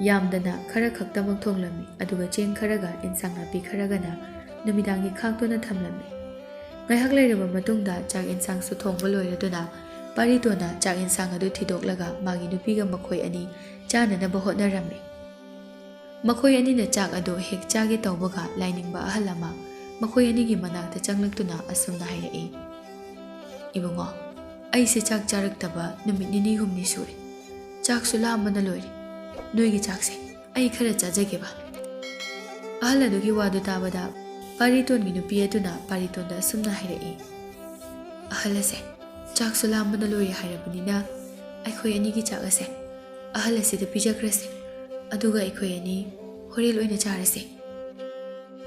ꯌꯥꯝꯗꯅ ꯈꯔ ꯈꯛꯇꯃꯛ ꯊꯣꯡꯂꯝꯃꯤ, ꯑꯗꯨꯒ ꯆꯦꯡ ꯈꯔꯒ ꯏꯟꯁꯥꯡ ꯅꯥꯄꯤ ꯈꯔꯒꯅ ꯅꯨꯃꯤꯗꯥꯡꯒꯤ ꯈꯥꯛꯇꯨꯅ ꯊꯝꯂꯝꯃꯤ꯫ ꯉꯥꯏꯍꯥꯛ ꯂꯩꯔꯕ ꯃꯇꯨꯡꯗ ꯆꯥꯛ ꯏꯟꯁꯥꯡꯁꯨ ꯊꯣꯡꯕ ꯂꯣꯏꯔꯗꯨꯅ ꯄꯥꯔꯤꯇꯣꯟꯅ ꯆꯥꯛ ꯏꯟꯁꯥꯡ ꯑꯗꯨ ꯊꯤꯗꯣꯛꯂꯒ ꯃꯥꯒꯤ ꯅꯨꯄꯤꯒ ꯃꯈꯣꯏ ꯑꯅꯤ ꯆꯥꯅꯅꯕ ꯍꯣꯠꯅꯔꯝꯃꯤ꯫ ꯃꯈꯣꯏ ꯑꯅꯤꯅ ꯆꯥꯛ ꯑꯗꯨ ꯍꯦꯛ ꯆꯥꯒꯦ ꯇꯧꯕꯒ ꯂꯥꯏꯅꯤꯡꯕ ꯑꯍꯜ ꯑꯃ ꯃꯈꯣꯏ ꯑꯅꯤꯒꯤ ꯃꯅꯥꯛꯇ ꯆꯪꯂꯛꯇꯨꯅ ꯑꯁꯨꯝꯅ ꯍꯥꯏꯔꯛꯏ, "ꯏꯕꯨꯡꯉꯣ, ꯑꯩꯁꯦ ꯆꯥꯛ ꯆꯥꯔꯛꯇꯕ ꯅꯨꯃꯤꯠ ꯅꯤꯅꯤ ꯍꯨꯝꯅꯤ ꯁꯨꯔꯦ꯫ ꯆꯥꯛꯁꯨ ꯂꯥꯝꯕꯅ ꯂꯣꯏꯔꯦ꯫ ꯅꯣꯏꯒꯤ ꯆꯥꯛꯁꯦ ꯑꯩ ꯈꯔ ꯆꯥꯖꯒꯦꯕ꯫" ꯑꯍꯜ ꯑꯗꯨꯒꯤ ꯋꯥꯗꯨ ꯇꯥꯕꯗ ꯄꯥꯔꯤꯇꯣꯟꯒꯤ ꯅꯨꯄꯤ ꯑꯗꯨꯅ ꯄꯥꯔꯤꯇꯣꯟꯗ ꯑꯁꯨꯝꯅ ꯍꯥꯏꯔꯛꯏ, "ꯑꯍꯜ ꯑꯁꯦ, ꯆꯥꯛꯁꯨ ꯂꯥꯝꯕꯅ ꯂꯣꯏꯔꯦ ꯍꯥꯏꯔꯕꯅꯤꯅ, ꯑꯩꯈꯣꯏ ꯑꯅꯤꯒꯤ ꯆꯥꯛ ꯑꯁꯦ ꯑꯍꯜ ꯑꯁꯤꯗ ꯄꯤꯖꯈ꯭ꯔꯁꯦ, ꯑꯗꯨꯒ ꯑꯩꯈꯣꯏ ꯑꯅꯤ ꯍꯣꯔꯦꯟ ꯑꯣꯏꯅ ꯆꯥꯔꯁꯦ꯫"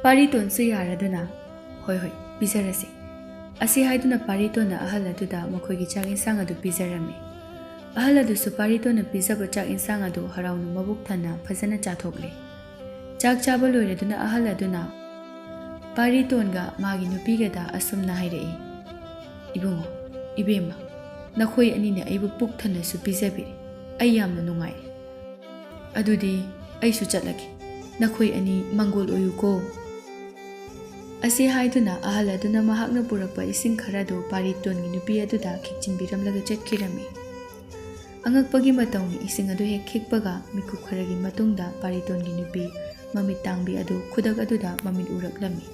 ꯄꯥꯔꯤꯇꯣꯟꯁꯨ ꯌꯥꯔꯗꯨꯅ, "ꯍꯣꯏ, ꯍꯣꯏ, ꯄꯤꯖꯔꯁꯦ꯫" ꯑꯁꯤ ꯍꯥꯏꯗꯨꯅ ꯄꯥꯔꯤꯇꯣꯟꯅ ꯑꯍꯜ ꯑꯗꯨꯗ ꯃꯈꯣꯏꯒꯤ ꯆꯥꯛ ꯏꯟꯁꯥꯡ ꯑꯗꯨ ꯄꯤꯖꯔꯝꯃꯤ꯫ ꯑꯍꯜ ꯑꯗꯨꯁꯨ ꯄꯥꯔꯤꯇꯣꯟꯅ ꯄꯤꯖꯕ ꯆꯥꯛ ꯏꯟꯁꯥꯡ ꯑꯗꯨ ꯍꯔꯥꯎꯅ ꯃꯕꯨꯛ ꯊꯟꯅ ꯐꯖꯅ ꯆꯥꯊꯣꯛꯂꯦ꯫ ꯆꯥꯛ ꯆꯥꯕ ꯂꯣꯏꯔꯗꯨꯅ ꯑꯍꯜ ꯑꯗꯨꯅ ꯄꯥꯔꯤꯇꯣꯟꯒ ꯃꯥꯒꯤ ꯅꯨꯄꯤꯒꯗ ꯑꯁꯨꯝꯅ ꯍꯥꯏꯔꯛꯏ, "ꯏꯕꯨꯡꯉꯣ, ꯏꯕꯦꯝꯃ, ꯅꯈꯣꯏ ꯑꯅꯤꯅ ꯑꯩꯕꯨ ꯄꯨꯛ ꯊꯟꯅꯁꯨ ꯄꯤꯖꯕꯤꯔꯦ꯫ ꯑꯩ ꯌꯥꯝꯅ ꯅꯨꯡꯉꯥꯏꯔꯦ꯫ ꯑꯗꯨꯗꯤ ꯑꯩꯁꯨ ꯆꯠꯂꯒꯦ꯫ ꯅꯈꯣꯏ ꯑꯅꯤ ꯃꯪꯒꯣꯜ ꯑꯣꯏꯌꯨꯀꯣ꯫" ꯑꯁꯤ ꯍꯥꯏꯗꯨꯅ ꯑꯍꯜ ꯑꯗꯨꯅ ꯃꯍꯥꯛꯅ ꯄꯨꯔꯛꯄ ꯏꯁꯤꯡ ꯈꯔꯗꯨ ꯄꯥꯔꯤꯇꯣꯟꯒꯤ ꯅꯨꯄꯤ ꯑꯗꯨꯗ ꯈꯤꯛꯆꯤꯟꯕꯤꯔꯝꯂꯒ ꯆꯠꯈꯤꯔꯝꯃꯤ꯫ ꯑꯉꯛꯄꯒꯤ ꯃꯇꯧꯅꯤ, ꯏꯁꯤꯡ ꯑꯗꯨ ꯍꯦꯛ ꯈꯤꯛꯄꯒ ꯃꯤꯀꯨꯞ ꯈꯔꯒꯤ ꯃꯇꯨꯡꯗ ꯄꯥꯔꯤꯇꯣꯟꯒꯤ ꯅꯨꯄꯤ ꯃꯃꯤꯠ ꯇꯥꯡꯕꯤ ꯑꯗꯨ ꯈꯨꯗꯛ ꯑꯗꯨꯗ ꯃꯃꯤꯠ ꯎꯔꯛꯂꯝꯃꯤ꯫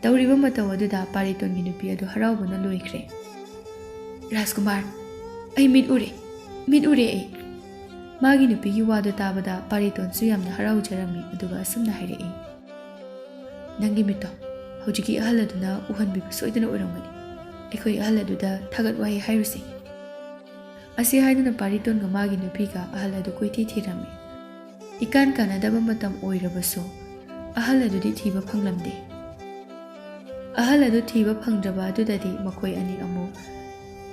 ꯇꯧꯔꯤꯕ ꯃꯇꯧ ꯑꯗꯨꯗ ꯄꯥꯔꯤꯇꯣꯟꯒꯤ ꯅꯨꯄꯤ ꯑꯗꯨ ꯍꯔꯥꯎꯕꯅ ꯂꯣꯏꯈ꯭ꯔꯦ꯫ "ꯔꯥꯖꯀꯨꯃꯥꯔ, ꯑꯩ ꯃꯤꯠ ꯎꯔꯦ, ꯃꯤꯠ ꯎꯔꯦ ꯑꯩ꯫" ꯃꯥꯒꯤ ꯅꯨꯄꯤꯒꯤ ꯋꯥꯗꯨ ꯇꯥꯕꯗ ꯄꯥꯔꯤꯇꯣꯟꯁꯨ ꯌꯥꯝꯅ ꯍꯔꯥꯎꯖꯔꯝꯃꯤ, ꯑꯗꯨꯒ ꯑꯁꯨꯝꯅ ꯍꯥꯏꯔꯛꯏ, "ꯅꯪꯒꯤ ꯃꯤꯠꯇꯣ ꯍꯧꯖꯤꯛꯀꯤ ꯑꯍꯜ ꯑꯗꯨꯅ ꯎꯍꯟꯕꯤꯕ ꯁꯣꯏꯗꯅ ꯑꯣꯏꯔꯝꯒꯅꯤ꯫ ꯑꯩꯈꯣꯏ ꯑꯍꯜ ꯑꯗꯨꯗ ꯊꯥꯒꯠ ꯋꯥꯍꯩ ꯍꯥꯏꯔꯨꯁꯤ꯫" ꯑꯁꯤ ꯍꯥꯏꯗꯨꯅ ꯄꯥꯔꯤꯇꯣꯟꯒ ꯃꯥꯒꯤ ꯅꯨꯄꯤꯒ ꯑꯍꯜ ꯑꯗꯨ ꯀꯣꯏꯊꯤ ꯊꯤꯔꯝꯃꯤ꯫ ꯏꯀꯥꯟ ꯀꯥꯟꯅꯗꯕ ꯃꯇꯝ ꯑꯣꯏꯔꯕꯁꯨ ꯑꯍꯜ ꯑꯗꯨꯗꯤ ꯊꯤꯕ ꯐꯪꯂꯝꯗꯦ꯫ ꯑꯍꯜ ꯑꯗꯨ ꯊꯤꯕ ꯐꯪꯗ꯭ꯔꯕ ꯑꯗꯨꯗꯗꯤ ꯃꯈꯣꯏ ꯑꯅꯤ ꯑꯃꯨꯛ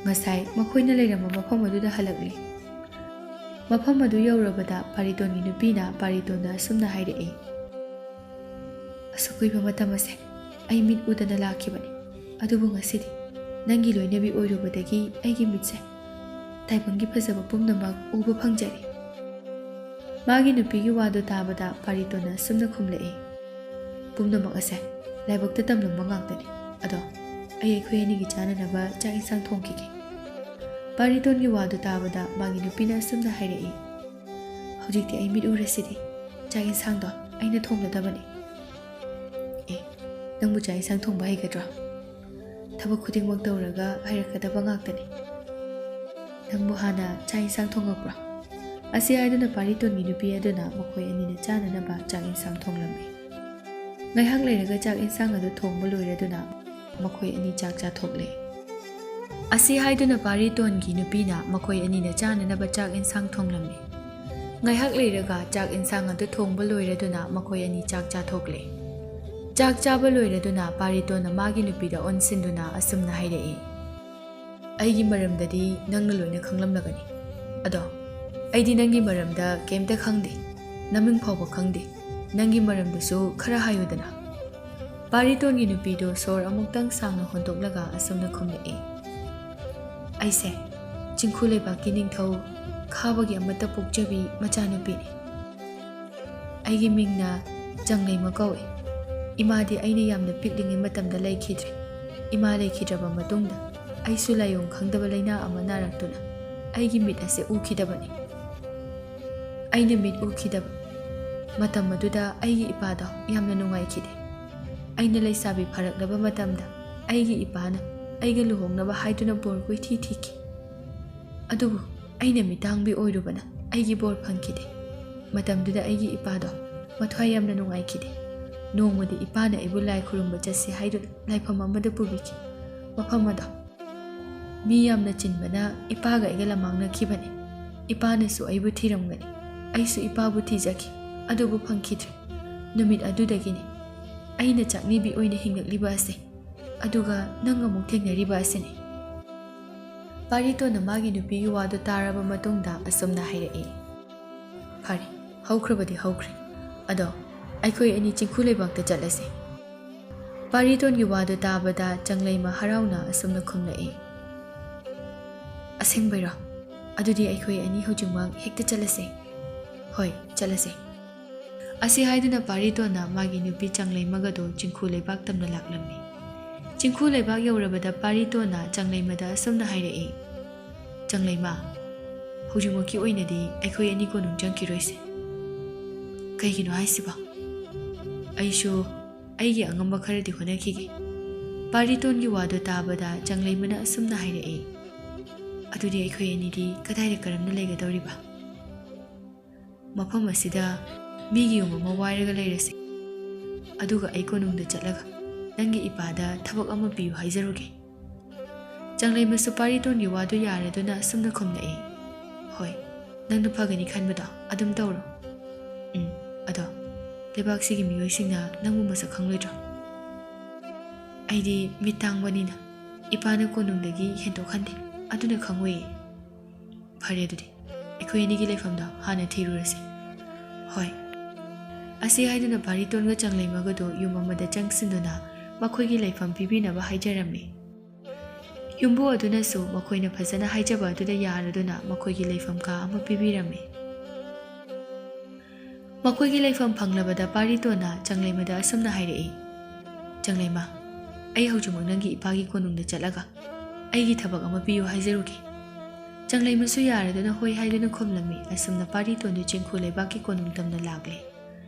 ꯉꯁꯥꯏ ꯃꯈꯣꯏꯅ ꯂꯩꯔꯝꯕ ꯃꯐꯝ ꯑꯗꯨꯗ ꯍꯜꯂꯛꯂꯤ꯫ ꯃꯐꯝ ꯑꯗꯨ ꯌꯧꯔꯕꯗ ꯄꯥꯔꯤꯇꯣꯟꯒꯤ ꯅꯨꯄꯤꯅ ꯄꯥꯔꯤꯇꯣꯟꯗ ꯑꯁꯨꯝꯅ ꯍꯥꯏꯔꯛꯏ, "ꯑꯁꯨꯛ ꯀꯨꯏꯕ ꯃꯇꯝ ꯑꯁꯦ ꯑꯩ ꯃꯤꯠ ꯎꯗꯅ ꯂꯥꯛꯈꯤꯕꯅꯤ, ꯑꯗꯨꯕꯨ ꯉꯁꯤꯗꯤ ꯅꯪꯒꯤ ꯂꯣꯏꯅꯕꯤ ꯑꯣꯏꯔꯨꯕꯗꯒꯤ ꯑꯩꯒꯤ ꯃꯤꯠꯁꯦ ꯇꯥꯏꯕꯪꯒꯤ ꯐꯖꯕ ꯄꯨꯝꯅꯃꯛ ꯎꯕ ꯐꯪꯖꯔꯦ꯫" ꯃꯥꯒꯤ ꯅꯨꯄꯤꯒꯤ ꯋꯥꯗꯨ ꯇꯥꯕꯗ ꯄꯥꯔꯤꯇꯣꯟꯅ ꯑꯁꯨꯝꯅ ꯈꯨꯝꯂꯛꯏ, "ꯄꯨꯝꯅꯃꯛ ꯑꯁꯦ ꯂꯥꯏꯕꯛꯇ ꯇꯝꯂꯝꯕ ꯉꯥꯛꯇꯅꯤ꯫ ꯑꯗꯣ ꯑꯩ ꯑꯩꯈꯣꯏ ꯑꯅꯤꯒꯤ ꯆꯥꯅꯅꯕ ꯆꯥꯛ ꯏꯟꯁꯥꯡ ꯊꯣꯡꯈꯤꯒꯦ꯫" ꯄꯥꯔꯤꯇꯣꯟꯒꯤ ꯋꯥꯗꯨ ꯇꯥꯕꯗ ꯃꯥꯒꯤ ꯅꯨꯄꯤꯅ ꯑꯁꯨꯝꯅ ꯍꯥꯏꯔꯛꯏ, "ꯍꯧꯖꯤꯛꯇꯤ ꯑꯩ ꯃꯤꯠ ꯎꯔꯁꯤꯗꯤ, ꯆꯥꯛ ꯏꯟꯁꯥꯡꯗꯣ ꯑꯩꯅ ꯊꯣꯡꯂꯗꯕꯅꯤ꯫" "ꯑꯦ, ꯅꯪꯕꯨ ꯆꯥꯛ ꯏꯟꯁꯥꯡ ꯊꯣꯡꯕ ꯍꯩꯒꯗ꯭ꯔꯣ? ꯊꯕꯛ ꯈꯨꯗꯤꯡꯃꯛ ꯇꯧꯔꯒ ꯍꯩꯔꯛꯀꯗꯕ ꯉꯥꯛꯇꯅꯤ꯫ ꯅꯪꯕꯨ ꯍꯥꯟꯅ ꯆꯥꯛ ꯏꯟꯁꯥꯡ ꯊꯣꯡꯉꯛꯄ꯭ꯔꯣ?" ꯑꯁꯤ ꯍꯥꯏꯗꯨꯅ ꯄꯥꯔꯤꯇꯣꯟꯒꯤ ꯅꯨꯄꯤ ꯑꯗꯨꯅ ꯃꯈꯣꯏ ꯑꯅꯤꯅ ꯆꯥꯅꯅꯕ ꯆꯥꯛ ꯏꯟꯁꯥꯡ ꯊꯣꯡꯂꯝꯃꯤ꯫ ꯉꯥꯏꯍꯥꯛ ꯂꯩꯔꯒ ꯆꯥꯛ ꯏꯟꯁꯥꯡ ꯑꯗꯨ ꯊꯣꯡꯕ ꯂꯣꯏꯔꯗꯨꯅ ꯃꯈꯣꯏ ꯑꯅꯤ ꯆꯥꯛ ꯆꯥꯊꯣꯛꯂꯦ꯫ ꯑꯁꯤ ꯍꯥꯏꯗꯨꯅ ꯄꯥꯔꯤꯇꯣꯟꯒꯤ ꯅꯨꯄꯤꯅ ꯃꯈꯣꯏ ꯑꯅꯤꯅ ꯆꯥꯅꯅꯕ ꯆꯥꯛ ꯏꯟꯁꯥꯡ ꯊꯣꯡꯂꯝꯃꯤ꯫ ꯉꯥꯏꯍꯥꯛ ꯂꯩꯔꯒ ꯆꯥꯛ ꯏꯟꯁꯥꯡ ꯑꯗꯨ ꯊꯣꯡꯕ ꯂꯣꯏꯔꯗꯨꯅ ꯃꯈꯣꯏ ꯑꯅꯤ ꯆꯥꯛ ꯆꯥꯊꯣꯛꯂꯦ꯫ ꯆꯥꯛ ꯆꯥꯕ ꯂꯣꯏꯔꯗꯨꯅ ꯄꯥꯔꯤꯇꯣꯟꯅ ꯃꯥꯒꯤ ꯅꯨꯄꯤꯗ ꯑꯣꯟꯁꯤꯟꯗꯨꯅ ꯑꯁꯨꯝꯅ ꯍꯥꯏꯔꯛꯏ, "ꯑꯩꯒꯤ ꯃꯔꯝꯗꯗꯤ ꯅꯪꯅ ꯂꯣꯏꯅ ꯈꯪꯂꯝꯂꯒꯅꯤ꯫ ꯑꯗꯣ ꯑꯩꯗꯤ ꯅꯪꯒꯤ ꯃꯔꯝꯗ ꯀꯩꯝꯇ ꯈꯪꯗꯦ, ꯅꯃꯤꯡ ꯐꯥꯎꯕ ꯈꯪꯗꯦ꯫ ꯅꯪꯒꯤ ꯃꯔꯝꯗꯨꯁꯨ ꯈꯔ ꯍꯥꯏꯌꯨꯗꯅ?" ꯄꯥꯔꯤꯇꯣꯟꯒꯤ ꯅꯨꯄꯤꯗꯨ ꯁꯣꯔ ꯑꯃꯨꯛꯇꯪ ꯁꯥꯡꯅ ꯍꯣꯟꯗꯣꯛꯂꯒ ꯑꯁꯨꯝꯅ ꯈꯨꯝꯂꯛꯏ, "ꯑꯩꯁꯦ ꯆꯤꯡꯈꯨ ꯂꯩꯕꯥꯛꯀꯤ ꯅꯤꯡꯊꯧ ꯈꯥꯕꯒꯤ ꯑꯃꯠꯇ ꯄꯣꯛꯆꯕꯤ ꯃꯆꯥꯅꯨꯄꯤꯅꯤ꯫ ꯑꯩꯒꯤ ꯃꯤꯡꯅ ꯆꯪꯂꯩꯃ ꯀꯧꯏ꯫ ꯏꯃꯥꯗꯤ ꯑꯩꯅ ꯌꯥꯝꯅ ꯄꯤꯛꯂꯤꯉꯩ ꯃꯇꯝꯗ ꯂꯩꯈꯤꯗ꯭ꯔꯦ꯫ ꯏꯃꯥ ꯂꯩꯈꯤꯗ꯭ꯔꯕ ꯃꯇꯨꯡꯗ ꯑꯩꯁꯨ ꯂꯥꯏꯑꯣꯡ ꯈꯪꯗꯕ ꯂꯥꯏꯅꯥ ꯑꯃ ꯅꯥꯔꯛꯇꯨꯅ ꯑꯩꯒꯤ ꯃꯤꯠ ꯑꯁꯦ ꯎꯈꯤꯗꯕꯅꯤ꯫ ꯑꯩꯅ ꯃꯤꯠ ꯎꯈꯤꯗꯕ ꯃꯇꯝ ꯑꯗꯨꯗ ꯑꯩꯒꯤ ꯏꯄꯥꯗꯣ ꯌꯥꯝꯅ ꯅꯨꯡꯉꯥꯏꯈꯤꯗꯦ꯫ ꯑꯩꯅ ꯂꯩꯁꯥꯕꯤ ꯐꯥꯔꯛꯂꯕ ꯃꯇꯝꯗ ꯑꯩꯒꯤ ꯏꯄꯥꯅ ꯑꯩꯒ ꯂꯨꯍꯣꯡꯅꯕ ꯍꯥꯏꯗꯨꯅ ꯕꯣꯔ ꯀꯣꯏꯊꯤ ꯊꯤꯈꯤ꯫ ꯑꯗꯨꯕꯨ ꯑꯩꯅ ꯃꯤꯇꯥꯡꯕꯤ ꯑꯣꯏꯔꯨꯕꯅ ꯑꯩꯒꯤ ꯕꯣꯔ ꯐꯪꯈꯤꯗꯦ꯫ ꯃꯇꯝꯗꯨꯗ ꯑꯩꯒꯤ ꯏꯄꯥꯗꯣ ꯃꯊ꯭ꯋꯥꯏ ꯌꯥꯝꯅ ꯅꯨꯡꯉꯥꯏꯈꯤꯗꯦ꯫ ꯅꯣꯡꯃꯗꯤ ꯏꯄꯥꯅ ꯑꯩꯕꯨ ꯂꯥꯏ ꯈꯨꯔꯨꯝꯕ ꯆꯠꯁꯤ ꯍꯥꯏꯗꯨꯅ ꯂꯥꯏꯐꯝ ꯑꯃꯗ ꯄꯨꯕꯤꯈꯤ꯫ ꯃꯐꯝ ꯑꯗꯣ ꯃꯤ ꯌꯥꯝꯅ ꯆꯤꯟꯕꯅ ꯏꯄꯥꯒ ꯑꯩꯒ ꯂꯃꯥꯡꯅꯈꯤꯕꯅꯤ꯫ ꯏꯄꯥꯅꯁꯨ ꯑꯩꯕꯨ ꯊꯤꯔꯝꯒꯅꯤ꯫ ꯑꯩꯁꯨ ꯏꯄꯥꯕꯨ ꯊꯤꯖꯈꯤ, ꯑꯗꯨꯕꯨ ꯐꯪꯈꯤꯗ꯭ꯔꯦ꯫ ꯅꯨꯃꯤꯠ ꯑꯗꯨꯗꯒꯤꯅꯤ ꯑꯩꯅ ꯆꯥꯛꯅꯤꯕꯤ ꯑꯣꯏꯅ ꯍꯤꯡꯂꯛꯂꯤꯕ ꯑꯁꯦ꯫ ꯑꯗꯨꯒ ꯅꯪ ꯑꯃꯨꯛ ꯊꯦꯡꯅꯔꯤꯕ ꯑꯁꯤꯅꯤ꯫" ꯄꯥꯔꯤꯇꯣꯟꯅ ꯃꯥꯒꯤ ꯅꯨꯄꯤꯒꯤ ꯋꯥꯗꯨ ꯇꯥꯔꯕ ꯃꯇꯨꯡꯗ ꯑꯁꯨꯝꯅ ꯍꯥꯏꯔꯛꯏ, "ꯐꯔꯦ, ꯍꯧꯈ꯭ꯔꯕꯗꯤ ꯍꯧꯈ꯭ꯔꯦ꯫ ꯑꯗꯣ ꯑꯩꯈꯣꯏ ꯑꯅꯤ ꯆꯤꯡꯈꯨ ꯂꯩꯕꯥꯛꯇ ꯆꯠꯂꯁꯦ꯫" ꯄꯥꯔꯤꯇꯣꯟꯒꯤ ꯋꯥꯗꯨ ꯇꯥꯕꯗ ꯆꯪꯂꯩꯃ ꯍꯔꯥꯎꯅ ꯑꯁꯨꯝꯅ ꯈꯨꯝꯂꯛꯏ, "ꯑꯁꯦꯡꯕꯩꯔꯣ? ꯑꯗꯨꯗꯤ ꯑꯩꯈꯣꯏ ꯑꯅꯤ ꯍꯧꯖꯤꯛꯃꯛ ꯍꯦꯛꯇ ꯆꯠꯂꯁꯦ꯫" "ꯍꯣꯏ, ꯆꯠꯂꯁꯦ꯫" ꯑꯁꯤ ꯍꯥꯏꯗꯨꯅ ꯄꯥꯔꯤꯇꯣꯟꯅ ꯃꯥꯒꯤ ꯅꯨꯄꯤ ꯆꯪꯂꯩꯃꯒꯗꯣ ꯆꯤꯡꯈꯨ ꯂꯩꯕꯥꯛ ꯇꯝꯅ ꯂꯥꯛꯂꯝꯃꯤ꯫ ꯆꯤꯡꯈꯨ ꯂꯩꯕꯥꯛ ꯌꯧꯔꯕꯗ ꯄꯥꯔꯤꯇꯣꯟꯅ ꯆꯪꯂꯩꯃꯗ ꯑꯁꯨꯝꯅ ꯍꯥꯏꯔꯛꯏ, "ꯆꯪꯂꯩꯃ, ꯍꯧꯖꯤꯛꯃꯛꯀꯤ ꯑꯣꯏꯅꯗꯤ ꯑꯩꯈꯣꯏ ꯑꯅꯤ ꯀꯣꯅꯨꯡ ꯆꯪꯈꯤꯔꯣꯏꯁꯦ꯫" "ꯀꯩꯒꯤꯅꯣ ꯍꯥꯏꯁꯤꯕꯣ?" "ꯑꯩꯁꯨ ꯑꯩꯒꯤ ꯑꯉꯝꯕ ꯈꯔꯗꯤ ꯍꯣꯠꯅꯈꯤꯒꯦ꯫" ꯄꯥꯔꯤꯇꯣꯟꯒꯤ ꯋꯥꯗꯨ ꯇꯥꯕꯗ ꯆꯪꯂꯩꯃꯅ ꯑꯁꯨꯝꯅ ꯍꯥꯏꯔꯛꯏ, "ꯑꯗꯨꯗꯤ ꯑꯩꯈꯣꯏ ꯑꯅꯤꯗꯤ ꯀꯗꯥꯏꯗ ꯀꯔꯝꯅ ꯂꯩꯒꯗꯧꯔꯤꯕ?" "ꯃꯐꯝ ꯑꯁꯤꯗ ꯃꯤꯒꯤ ꯌꯨꯝ ꯑꯃ ꯋꯥꯏꯔꯒ ꯂꯩꯔꯁꯤ꯫" ꯑꯗꯨꯒ ꯑꯩ ꯀꯣꯅꯨꯡꯗ ꯆꯠꯂꯒ ꯅꯪꯒꯤ ꯏꯄꯥꯗ ꯊꯕꯛ ꯑꯃ ꯄꯤꯌꯨ ꯍꯥꯏꯖꯔꯨꯒꯦ꯫ ꯆꯪꯂꯩꯃꯁꯨ ꯄꯥꯔꯤꯇꯣꯟꯒꯤ ꯋꯥꯗꯨ ꯌꯥꯔꯗꯨꯅ ꯑꯁꯨꯝꯅ ꯈꯨꯝꯂꯛꯏ, "ꯍꯣꯏ, ꯅꯪꯅ ꯐꯒꯅꯤ ꯈꯟꯕꯗꯣ ꯑꯗꯨꯝ ꯇꯧꯔꯣ꯫ ꯎꯝ, ꯑꯗꯣ ꯂꯩꯕꯥꯛꯁꯤꯒꯤ ꯃꯤꯑꯣꯏꯁꯤꯡꯅ ꯅꯪꯕꯨ ꯃꯁꯛ ꯈꯪꯂꯣꯏꯗ꯭ꯔꯣ?" "ꯑꯩꯗꯤ ꯃꯤꯠ ꯇꯥꯡꯕꯅꯤꯅ ꯏꯄꯥꯅ ꯀꯣꯅꯨꯡꯗꯒꯤ ꯍꯦꯟꯗꯣꯛꯍꯟꯗꯦ, ꯑꯗꯨꯅ ꯈꯪꯉꯣꯏꯌꯦ꯫" "ꯐꯔꯦ, ꯑꯗꯨꯗꯤ ꯑꯩꯈꯣꯏ ꯑꯅꯤꯒꯤ ꯂꯩꯐꯝꯗꯣ ꯍꯥꯟꯅ ꯊꯤꯔꯨꯔꯁꯤ꯫" "ꯍꯣꯏ꯫" ꯑꯁꯤ ꯍꯥꯏꯗꯨꯅ ꯄꯥꯔꯤꯇꯣꯟꯒ ꯆꯪꯂꯩꯃꯒꯗꯨ ꯌꯨꯝ ꯑꯃꯗ ꯆꯪꯁꯤꯟꯗꯨꯅ ꯃꯈꯣꯏꯒꯤ ꯂꯩꯐꯝ ꯄꯤꯕꯤꯅꯕ ꯍꯥꯏꯖꯔꯝꯃꯤ꯫ ꯌꯨꯝꯕꯨ ꯑꯗꯨꯅꯁꯨ ꯃꯈꯣꯏꯅ ꯐꯖꯅ ꯍꯥꯏꯖꯕ ꯑꯗꯨꯗ ꯌꯥꯔꯗꯨꯅ ꯃꯈꯣꯏꯒꯤ ꯂꯩꯐꯝ ꯀꯥ ꯑꯃ ꯄꯤꯕꯤꯔꯝꯃꯤ꯫ ꯃꯈꯣꯏꯒꯤ ꯂꯩꯐꯝ ꯐꯪꯂꯕꯗ ꯄꯥꯔꯤꯇꯣꯟꯅ ꯆꯪꯂꯩꯃꯗ ꯑꯁꯨꯝꯅ ꯍꯥꯏꯔꯛꯏ, "ꯆꯪꯂꯩꯃ, ꯑꯩ ꯍꯧꯖꯤꯛꯃꯛ ꯅꯪꯒꯤ ꯏꯄꯥꯒꯤ ꯀꯣꯅꯨꯡꯗ ꯆꯠꯂꯒ ꯑꯩꯒꯤ ꯊꯕꯛ ꯑꯃ ꯄꯤꯌꯨ ꯍꯥꯏꯖꯔꯨꯒꯦ꯫" ꯆꯪꯂꯩꯃꯁꯨ ꯌꯥꯔꯗꯨꯅ ꯍꯣꯏ ꯍꯥꯏꯗꯨꯅ ꯈꯨꯝꯂꯝꯃꯤ꯫ ꯑꯁꯨꯝꯅ ꯄꯥꯔꯤꯇꯣꯟꯗꯨ ꯆꯤꯡꯈꯨ ꯂꯩꯕꯥꯛꯀꯤ ꯀꯣꯅꯨꯡ ꯇꯝꯅ ꯂꯥꯛꯂꯦ꯫